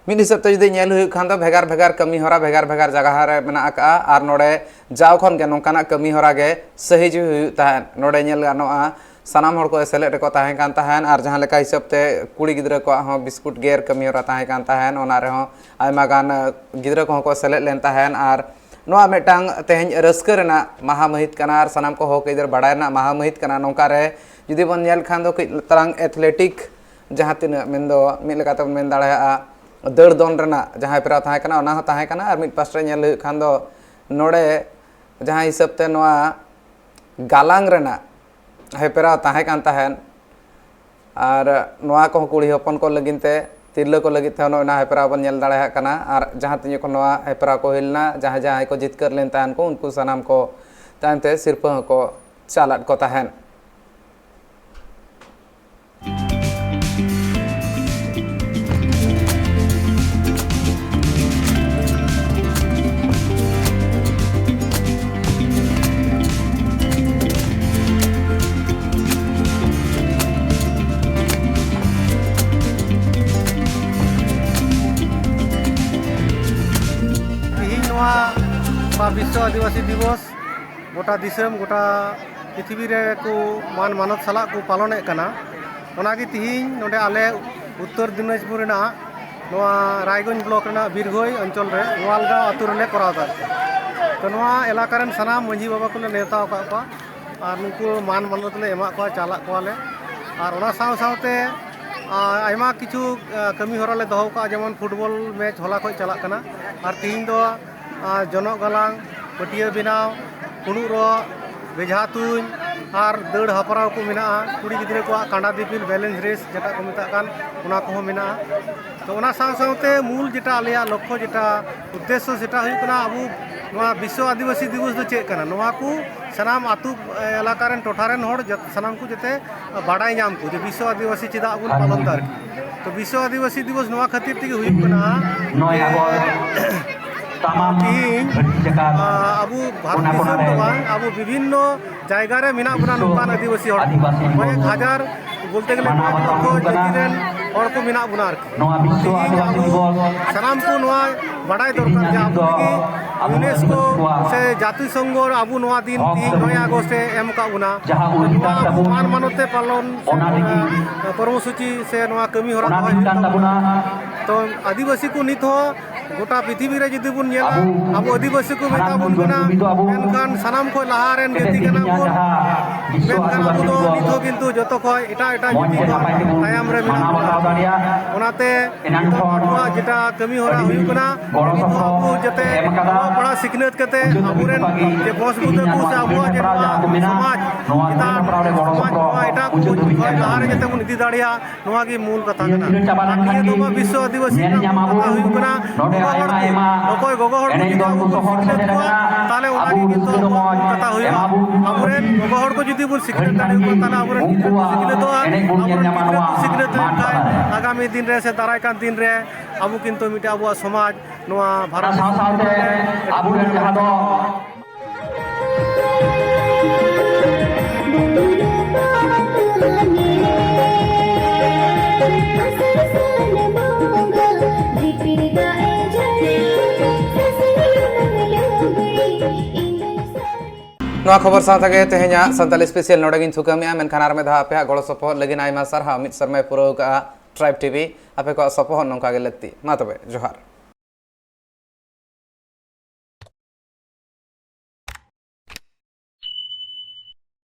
ᱢᱤᱫ ᱦᱤᱥᱟᱹᱵ ᱛᱮ ᱡᱩᱫᱤ ᱧᱮᱞ ᱦᱩᱭᱩᱜ ᱠᱷᱟᱱ ᱫᱚ, ᱵᱷᱮᱜᱟᱨ ᱵᱷᱮᱜᱟᱨ ᱠᱟᱹᱢᱤ ᱦᱚᱨᱟ ᱵᱷᱮᱜᱟᱨ ᱵᱷᱮᱜᱟᱨ ᱡᱟᱭᱜᱟ ᱨᱮ ᱢᱮᱱᱟᱜ ᱟᱠᱟᱫᱼᱟ᱾ ᱟᱨ ᱱᱚᱰᱮ ᱡᱟᱣ ᱠᱷᱚᱱ ᱜᱮ ᱱᱚᱝᱠᱟᱱᱟᱜ ᱠᱟᱹᱢᱤ ᱦᱚᱨᱟ ᱜᱮ ᱥᱟᱹᱦᱤᱡᱩᱦᱤ ᱦᱩᱭᱩᱜ ᱛᱟᱦᱮᱸᱫ᱾ ᱱᱚᱰᱮ ᱧᱮᱞ ᱜᱟᱱᱚᱜᱼᱟ, ᱥᱟᱱᱟᱢ ᱦᱚᱲ ᱠᱚ ᱥᱮᱞᱮᱫ ᱨᱮᱠᱚ ᱛᱟᱦᱮᱸ ᱠᱟᱱ ᱛᱟᱦᱮᱸᱫ᱾ ᱟᱨ ᱡᱟᱦᱟᱸ ᱞᱮᱠᱟ ᱦᱤᱥᱟᱹᱵ ᱛᱮ ᱠᱩᱲᱤ ᱜᱤᱫᱽᱨᱟᱹ ᱠᱚᱣᱟᱜ ᱦᱚᱸ ᱵᱤᱥᱠᱩᱴ ᱜᱮᱨ ᱠᱟᱹᱢᱤ ᱦᱚᱨᱟ ᱛᱟᱦᱮᱸ ᱠᱟᱱ ᱛᱟᱦᱮᱸᱫ, ᱚᱱᱟ ᱨᱮᱦᱚᱸ ᱟᱭᱢᱟ ᱜᱟᱱ, ᱟᱹ, ᱜᱤᱫᱽᱨᱟᱹ ᱠᱚᱦᱚᱸ ᱠᱚ ᱥᱮᱞᱮᱫ ᱞᱮᱱ ᱛᱟᱦᱮᱸᱫ᱾ ᱟᱨ ᱱᱚᱣᱟ ᱢᱤᱫᱴᱟᱝ ᱛᱮᱦᱮᱧ ᱨᱟᱹᱥᱠᱟᱹ ᱨᱮᱱᱟᱜ ᱢᱟᱦᱟ ᱢᱟᱹᱦᱤᱛ ᱠᱟᱱᱟ ᱟᱨ ᱥᱟᱱᱟᱢ ᱠᱚ ᱦᱚᱠ ᱟᱹᱭᱫᱟᱹᱨ ᱵᱟᱲᱟᱭ ᱨᱮᱱᱟᱜ ᱢᱟᱦᱟ ᱢᱟᱹᱦᱤᱛ ᱠᱟᱱᱟ᱾ ᱱᱚᱝᱠᱟ ᱨᱮ ᱡᱩᱫᱤ ᱵᱚᱱ ᱧᱮᱞ ᱠᱷᱟᱱ ᱫᱚ, ᱠᱟᱹᱡ ᱛᱟᱞᱟᱝ ᱮᱛᱷᱞᱮᱴᱤᱠ ᱡᱟᱦᱟᱸ ᱛᱤᱱᱟᱹᱜ, ᱢᱮᱱᱫᱚ ᱢᱤᱫ ᱞᱮᱠᱟᱛᱮ ᱵᱚᱱ ᱢᱮᱱ ᱫᱟᱲᱮᱭᱟᱜᱼᱟ, ᱫᱟᱹᱲ ᱫᱚᱱ ᱨᱮᱱᱟᱜ ᱡᱟᱦᱟᱸ ᱦᱮᱯᱨᱟᱣ ᱛᱟᱦᱮᱸ ᱠᱟᱱᱟ, ᱚᱱᱟ ᱦᱚᱸ ᱛᱟᱦᱮᱸ ᱠᱟᱱᱟ᱾ ᱟᱨ ᱢᱤᱫ ᱯᱟᱥᱴᱟ ᱧᱮᱞ ᱦᱩᱭᱩᱜ ᱠᱷᱟᱱ ᱫᱚ, ᱱᱚᱰᱮ ᱡᱟᱦᱟᱸ ᱦᱤᱥᱟᱹᱵ ᱛᱮ ᱱᱚᱣᱟ ᱜᱟᱞᱟᱝ ᱨᱮᱱᱟᱜ ᱦᱮᱯᱨᱟᱣ ᱛᱟᱦᱮᱸ ᱠᱟᱱ ᱛᱟᱦᱮᱸᱫ, ᱟᱨ ᱱᱚᱣᱟ ᱠᱚᱦᱚᱸ ᱠᱩᱲᱤ ᱦᱚᱯᱚᱱ ᱠᱚ ᱞᱟᱹᱜᱤᱫ ᱛᱮ, ᱛᱤᱨᱞᱟᱹ ᱠᱚ ᱞᱟᱹᱜᱤᱫ ᱛᱮᱦᱚᱸ ᱱᱚᱜᱼᱚᱭ ᱱᱚᱣᱟ ᱦᱮᱯᱨᱟᱣ ᱵᱚᱱ ᱧᱮᱞ ᱫᱟᱲᱮᱭᱟᱜ ᱠᱟᱱᱟ᱾ ᱟᱨ ᱡᱟᱦᱟᱸ ᱛᱤᱱ ᱡᱚᱠᱷᱚᱱ ᱱᱚᱣᱟ ᱦᱮᱯᱨᱟᱣ ᱠᱚ ᱦᱩᱭ ᱞᱮᱱᱟ, ᱡᱟᱦᱟᱸᱭ ᱡᱟᱦᱟᱸᱭ ᱠᱚ ᱡᱤᱛᱠᱟᱹᱨ ᱞᱮᱱ ᱛᱟᱦᱮᱸᱱ ᱠᱚ, ᱩᱱᱠᱩ ᱥᱟᱱᱟᱢ ᱠᱚ ᱛᱟᱭᱚᱢ ᱛᱮ ᱥᱤᱨᱯᱟᱹ ᱦᱚᱸᱠᱚ ᱪᱟᱞᱟᱫ ᱠᱚ ᱛᱟᱦᱮᱸᱫ᱾ ᱛᱮᱦᱮᱧ ᱱᱚᱣᱟ ᱵᱤᱥᱥᱚ ᱟᱹᱫᱤᱵᱟᱹᱥᱤ ᱫᱤᱵᱚᱥ ᱜᱚᱴᱟ ᱫᱤᱥᱚᱢ, ᱜᱚᱴᱟ ᱯᱨᱤᱛᱷᱤᱵᱤ ᱨᱮ ᱠᱚ ᱢᱟᱱ ᱢᱟᱱᱚᱛ ᱥᱟᱞᱟᱜ ᱠᱚ ᱯᱟᱞᱚᱱᱮᱫ ᱠᱟᱱᱟ᱾ ᱚᱱᱟᱜᱮ ᱛᱤᱦᱤᱧ ᱱᱚᱰᱮ ᱟᱞᱮ ᱩᱛᱛᱚᱨ ᱫᱤᱱᱟᱡᱽᱯᱩᱨ ᱨᱮᱱᱟᱜ ᱱᱚᱣᱟ ᱨᱟᱭᱜᱚᱸᱡᱽ ᱵᱞᱚᱠ ᱨᱮᱱᱟᱜ ᱵᱤᱨᱜᱷᱟᱹᱭ ᱚᱧᱪᱚᱞ ᱨᱮ ᱜᱳᱣᱟᱞᱜᱟᱸᱣ ᱟᱹᱛᱩ ᱨᱮᱞᱮ ᱠᱚᱨᱟᱣ ᱮᱫᱟ᱾ ᱛᱚ, ᱱᱚᱣᱟ ᱮᱞᱟᱠᱟ ᱨᱮᱱ ᱥᱟᱱᱟᱢ ᱢᱟᱹᱡᱷᱤ ᱵᱟᱵᱟ ᱠᱚᱞᱮ ᱱᱮᱣᱛᱟ ᱟᱠᱟᱫ ᱠᱚᱣᱟ ᱟᱨ ᱱᱩᱠᱩ ᱢᱟᱱ ᱢᱟᱱᱚᱛ ᱞᱮ ᱮᱢᱟᱜ ᱠᱚᱣᱟ, ᱪᱟᱞᱟᱜ ᱠᱚᱣᱟᱞᱮ᱾ ᱟᱨ ᱚᱱᱟ ᱥᱟᱶ ᱥᱟᱶᱛᱮ, ᱟ, ᱟᱭᱢᱟ ᱠᱤᱪᱷᱩ, ᱟ, ᱠᱟᱹᱢᱤ ᱦᱚᱨᱟ ᱞᱮ ᱫᱚᱦᱚ ᱟᱠᱟᱫᱼᱟ, ᱡᱮᱢᱚᱱ ᱯᱷᱩᱴᱵᱚᱞ ᱢᱮᱪ ᱦᱚᱞᱟ ᱠᱷᱚᱱ ᱪᱟᱞᱟᱜ ᱠᱟᱱᱟ᱾ ᱟᱨ ᱛᱤᱦᱤᱧ ᱫᱚ, ᱟ, ᱡᱚᱱᱚᱜ ᱜᱟᱞᱟᱝ, ᱯᱟᱹᱴᱭᱟᱹ ᱵᱮᱱᱟᱣ, ᱯᱷᱩᱲᱩᱜ ᱨᱚᱜ, ᱵᱮᱡᱷᱟ ᱛᱩᱧ, ᱟᱨ ᱫᱟᱹᱲ ᱦᱟᱯᱨᱟᱣ ᱠᱚ ᱢᱮᱱᱟᱜᱼᱟ, ᱠᱩᱲᱤ ᱜᱤᱫᱽᱨᱟᱹ ᱠᱚᱣᱟᱜ ᱠᱟᱸᱰᱟ ᱫᱤᱯᱤᱞ, ᱵᱮᱞᱮᱱᱥ ᱨᱮᱥ ᱡᱮᱴᱟ ᱠᱚ ᱢᱮᱛᱟᱜ ᱠᱟᱱ, ᱚᱱᱟ ᱠᱚᱦᱚᱸ ᱢᱮᱱᱟᱜᱼᱟ᱾ ᱛᱚ, ᱚᱱᱟ ᱥᱟᱶ ᱥᱟᱶᱛᱮ ᱢᱩᱞ ᱡᱮᱴᱟ ᱟᱞᱮᱭᱟᱜ ᱞᱚᱠᱠᱷᱚ, ᱡᱮᱴᱟ ᱩᱫᱽᱫᱮᱥᱥᱚ, ᱥᱮᱴᱟ ᱦᱩᱭᱩᱜ ᱠᱟᱱᱟ ᱟᱵᱚ ᱱᱚᱣᱟ ᱵᱤᱥᱥᱚ ᱟᱹᱫᱤᱵᱟᱹᱥᱤ ᱫᱤᱵᱚᱥ ᱫᱚ ᱪᱮᱫ ᱠᱟᱱᱟ, ᱱᱚᱣᱟ ᱠᱚ ᱥᱟᱱᱟᱢ ᱟᱹᱛᱩ ᱮᱞᱟᱠᱟ ᱨᱮᱱ, ᱴᱚᱴᱷᱟ ᱨᱮᱱ ᱦᱚᱲ ᱡᱚᱛ-, ᱥᱟᱱᱟᱢ ᱠᱚ ᱡᱟᱛᱮ ᱵᱟᱰᱟᱭ ᱧᱟᱢ ᱠᱚ ᱡᱮ ᱵᱤᱥᱥᱚ ᱟᱹᱫᱤᱵᱟᱹᱥᱤ ᱪᱮᱫᱟᱜ ᱵᱚᱱ ᱯᱟᱞᱚᱱ ᱮᱫᱟ ᱟᱨᱠᱤ᱾ ᱛᱚ, ᱵᱤᱥᱥᱚ ᱟᱹᱫᱤᱵᱟᱹᱥᱤ ᱫᱤᱵᱚᱥ ᱱᱚᱣᱟ ᱠᱷᱟᱹᱛᱤᱨ ᱛᱮᱜᱮ ᱦᱩᱭᱩᱜ ᱠᱟᱱᱟ ᱡᱮ ᱛᱤᱦᱤᱧ, ᱟ, ᱟᱵᱚ ᱵᱷᱟᱨᱚᱛ ᱫᱤᱥᱚᱢ ᱫᱚ ᱵᱟᱝ, ᱟᱵᱚ ᱵᱤᱵᱷᱤᱱᱱᱚ ᱡᱟᱭᱜᱟ ᱨᱮ ᱢᱮᱱᱟᱜ ᱵᱚᱱᱟ ᱱᱚᱝᱠᱟᱱ ᱟᱹᱫᱤᱵᱟᱹᱥᱤ ᱦᱚᱲ, ᱠᱚᱭᱮᱠ ᱦᱟᱡᱟᱨ ᱵᱚᱞᱛᱮ ᱜᱮᱞᱮ ᱠᱚᱭᱮᱠ ᱞᱚᱠᱷᱚ ᱡᱟᱹᱛᱤ ᱨᱮᱱ ᱦᱚᱲ ᱠᱚ ᱢᱮᱱᱟᱜ ᱵᱚᱱᱟ ᱟᱨᱠᱤ᱾ ᱛᱮᱦᱤᱧ ᱟᱵᱚ ᱥᱟᱱᱟᱢ ᱠᱚ ᱱᱚᱣᱟ ᱵᱟᱰᱟᱭ ᱫᱚᱨᱠᱟᱨ ᱡᱮ ᱟᱵᱚ ᱞᱟᱹᱜᱤᱫ ᱤᱭᱩᱱᱮᱥᱠᱳ ᱥᱮ ᱡᱟᱹᱛᱤ ᱥᱚᱝᱜᱷᱚ ᱟᱵᱚ ᱱᱚᱣᱟ ᱫᱤᱱ ᱛᱮᱦᱤᱧ ᱱᱚᱭ ᱟᱜᱚᱥᱴ ᱮ ᱮᱢ ᱟᱠᱟᱫ ᱵᱚᱱᱟ᱾ ᱱᱚᱣᱟ ᱟᱵᱚ ᱢᱟᱱ ᱢᱟᱱᱚᱛ ᱛᱮ ᱯᱟᱞᱚᱱ ᱥᱮ ᱱᱚᱣᱟ ᱠᱚᱨᱢᱚᱥᱩᱪᱤ ᱥᱮ ᱱᱚᱣᱟ ᱠᱟᱹᱢᱤ ᱦᱚᱨᱟ ᱫᱚᱦᱚᱭ ᱦᱩᱭᱩᱜ ᱛᱟᱵᱚᱱᱟ᱾ ᱛᱚ, ᱟᱹᱫᱤᱵᱟᱹᱥᱤ ᱠᱚ ᱱᱤᱛ ᱦᱚᱸ ᱜᱚᱴᱟ ᱯᱨᱤᱛᱷᱤᱵᱤ ᱨᱮ ᱡᱩᱫᱤ ᱵᱚᱱ ᱧᱮᱞᱟ, ᱟᱵᱚ ᱟᱹᱫᱤᱵᱟᱹᱥᱤ ᱠᱚ ᱢᱮᱛᱟ ᱵᱚᱱ ᱠᱟᱱᱟ, ᱢᱮᱱᱠᱷᱟᱱ ᱥᱟᱱᱟᱢ ᱠᱷᱚᱱ ᱞᱟᱦᱟ ᱨᱮᱱ ᱡᱟᱹᱛᱤ ᱠᱟᱱᱟ ᱵᱚᱱ᱾ ᱢᱮᱱᱠᱷᱟᱱ ᱟᱵᱚ ᱫᱚ ᱱᱤᱛ ᱦᱚᱸ ᱠᱤᱱᱛᱩ ᱡᱚᱛᱚ ᱠᱷᱚᱱ ᱮᱴᱟᱜ ᱮᱴᱟᱜ ᱡᱟᱹᱛᱤ ᱠᱷᱚᱱ ᱛᱟᱭᱚᱢ ᱨᱮ ᱢᱮᱱᱟᱜ ᱵᱚᱱᱟ᱾ ᱚᱱᱟᱛᱮ ᱱᱤᱛᱚᱜ ᱟᱵᱚᱣᱟᱜ ᱡᱮᱴᱟ ᱠᱟᱹᱢᱤ ᱦᱚᱨᱟ ᱦᱩᱭᱩᱜ ᱠᱟᱱᱟ, ᱱᱤᱛ ᱦᱚᱸ ᱟᱵᱚ ᱡᱟᱛᱮ ᱚᱞᱚᱜ ᱯᱟᱲᱦᱟᱜ ᱥᱤᱠᱷᱱᱟᱹᱛ ᱠᱟᱛᱮ ᱟᱵᱚᱨᱮᱱ ᱡᱮ ᱵᱚᱝᱥ ᱵᱩᱫᱷᱟᱹ ᱠᱚ ᱥᱮ ᱟᱵᱚᱣᱟᱜ ᱡᱮ ᱱᱚᱣᱟ ᱥᱚᱢᱟᱡᱽ ᱪᱮᱛᱟᱱ, ᱥᱚᱢᱟᱡᱽ ᱱᱚᱣᱟ ᱮᱴᱟᱜ ᱠᱚ ᱠᱷᱚᱱ ᱞᱟᱦᱟ ᱨᱮ ᱡᱟᱛᱮ ᱵᱚᱱ ᱤᱫᱤ ᱫᱟᱲᱮᱭᱟᱜ, ᱱᱚᱣᱟ ᱜᱮ ᱢᱩᱞ ᱠᱟᱛᱷᱟ ᱠᱟᱱᱟ᱾ ᱟᱨ ᱱᱤᱭᱟᱹ ᱫᱚ ᱵᱤᱥᱥᱚ ᱟᱹᱫᱤᱵᱟᱹᱥᱤ ᱨᱮᱱᱟᱜ ᱢᱩᱞ ᱠᱟᱛᱷᱟ ᱦᱩᱭᱩᱜ ᱠᱟᱱᱟ, ᱜᱚᱜᱚ ᱦᱚᱲ ᱠᱚ, ᱚᱠᱚᱭ ᱜᱚᱜᱚ ᱦᱚᱲ ᱠᱚ ᱡᱩᱫᱤ ᱟᱵᱚ ᱵᱚᱱ ᱥᱤᱠᱷᱱᱟᱹᱛ ᱠᱚᱣᱟ, ᱛᱟᱦᱚᱞᱮ ᱚᱱᱟ ᱜᱮ ᱠᱤᱱᱛᱩ ᱟᱵᱚᱣᱟᱜ ᱢᱩᱞ ᱠᱟᱛᱷᱟ ᱦᱩᱭᱩᱜᱼᱟ᱾ ᱟᱵᱚᱨᱮᱱ ᱜᱚᱜᱚ ᱦᱚᱲ ᱠᱚ ᱡᱩᱫᱤ ᱵᱚᱱ ᱥᱤᱠᱷᱱᱟᱹᱛ ᱫᱟᱲᱮᱭᱟᱠᱚᱣᱟ, ᱛᱟᱦᱚᱞᱮ ᱟᱵᱚᱨᱮᱱ ᱜᱤᱫᱽᱨᱟᱹ ᱠᱚ ᱥᱤᱠᱷᱱᱟᱹᱛᱚᱜᱼᱟ, ᱟᱵᱚᱨᱮᱱ ᱜᱤᱫᱽᱨᱟᱹ ᱠᱚ ᱥᱤᱠᱷᱱᱟᱹᱛ ᱞᱮᱱᱠᱷᱟᱱ ᱟᱜᱟᱢᱤ ᱫᱤᱱ ᱨᱮ ᱥᱮ ᱫᱟᱨᱟᱭ ᱠᱟᱱ ᱫᱤᱱ ᱨᱮ ᱟᱵᱚ ᱠᱤᱱᱛᱩ ᱢᱤᱫᱴᱮᱱ ᱟᱵᱚᱣᱟᱜ ᱥᱚᱢᱟᱡᱽ ᱱᱚᱣᱟ ᱵᱷᱟᱨᱚᱛ ᱫᱤᱥᱚᱢ ᱨᱮ ᱟᱵᱚᱨᱮᱱ ᱡᱟᱦᱟᱸ ᱫᱚ ᱱᱚᱣᱟ ᱠᱷᱚᱵᱚᱨ ᱥᱟᱶ ᱛᱮᱜᱮ ᱛᱮᱦᱮᱧᱟᱜ ᱥᱟᱱᱛᱟᱲᱤ ᱥᱯᱮᱥᱟᱞ ᱱᱚᱰᱮ ᱜᱤᱧ ᱛᱷᱩᱠᱟᱹᱢᱮᱜᱼᱟ, ᱢᱮᱱᱠᱷᱟᱱ ᱟᱨ ᱢᱤᱫ ᱫᱷᱟᱣ ᱟᱯᱮᱭᱟᱜ ᱜᱚᱲᱚ ᱥᱚᱯᱚᱦᱚᱫ ᱞᱟᱹᱜᱤᱫ ᱟᱭᱢᱟ ᱥᱟᱨᱦᱟᱣ᱾ ᱢᱤᱫ ᱥᱮᱨᱢᱟᱭ ᱯᱩᱨᱟᱹᱣ ᱠᱟᱜᱼᱟ ᱴᱨᱟᱭᱤᱵᱽ ᱴᱤᱵᱷᱤ᱾ ᱟᱯᱮ ᱠᱚᱣᱟᱜ ᱥᱚᱯᱚᱦᱚᱫ ᱱᱚᱝᱠᱟ ᱜᱮ ᱞᱟᱹᱠᱛᱤ᱾ ᱢᱟ ᱛᱚᱵᱮ, ᱡᱚᱦᱟᱨ᱾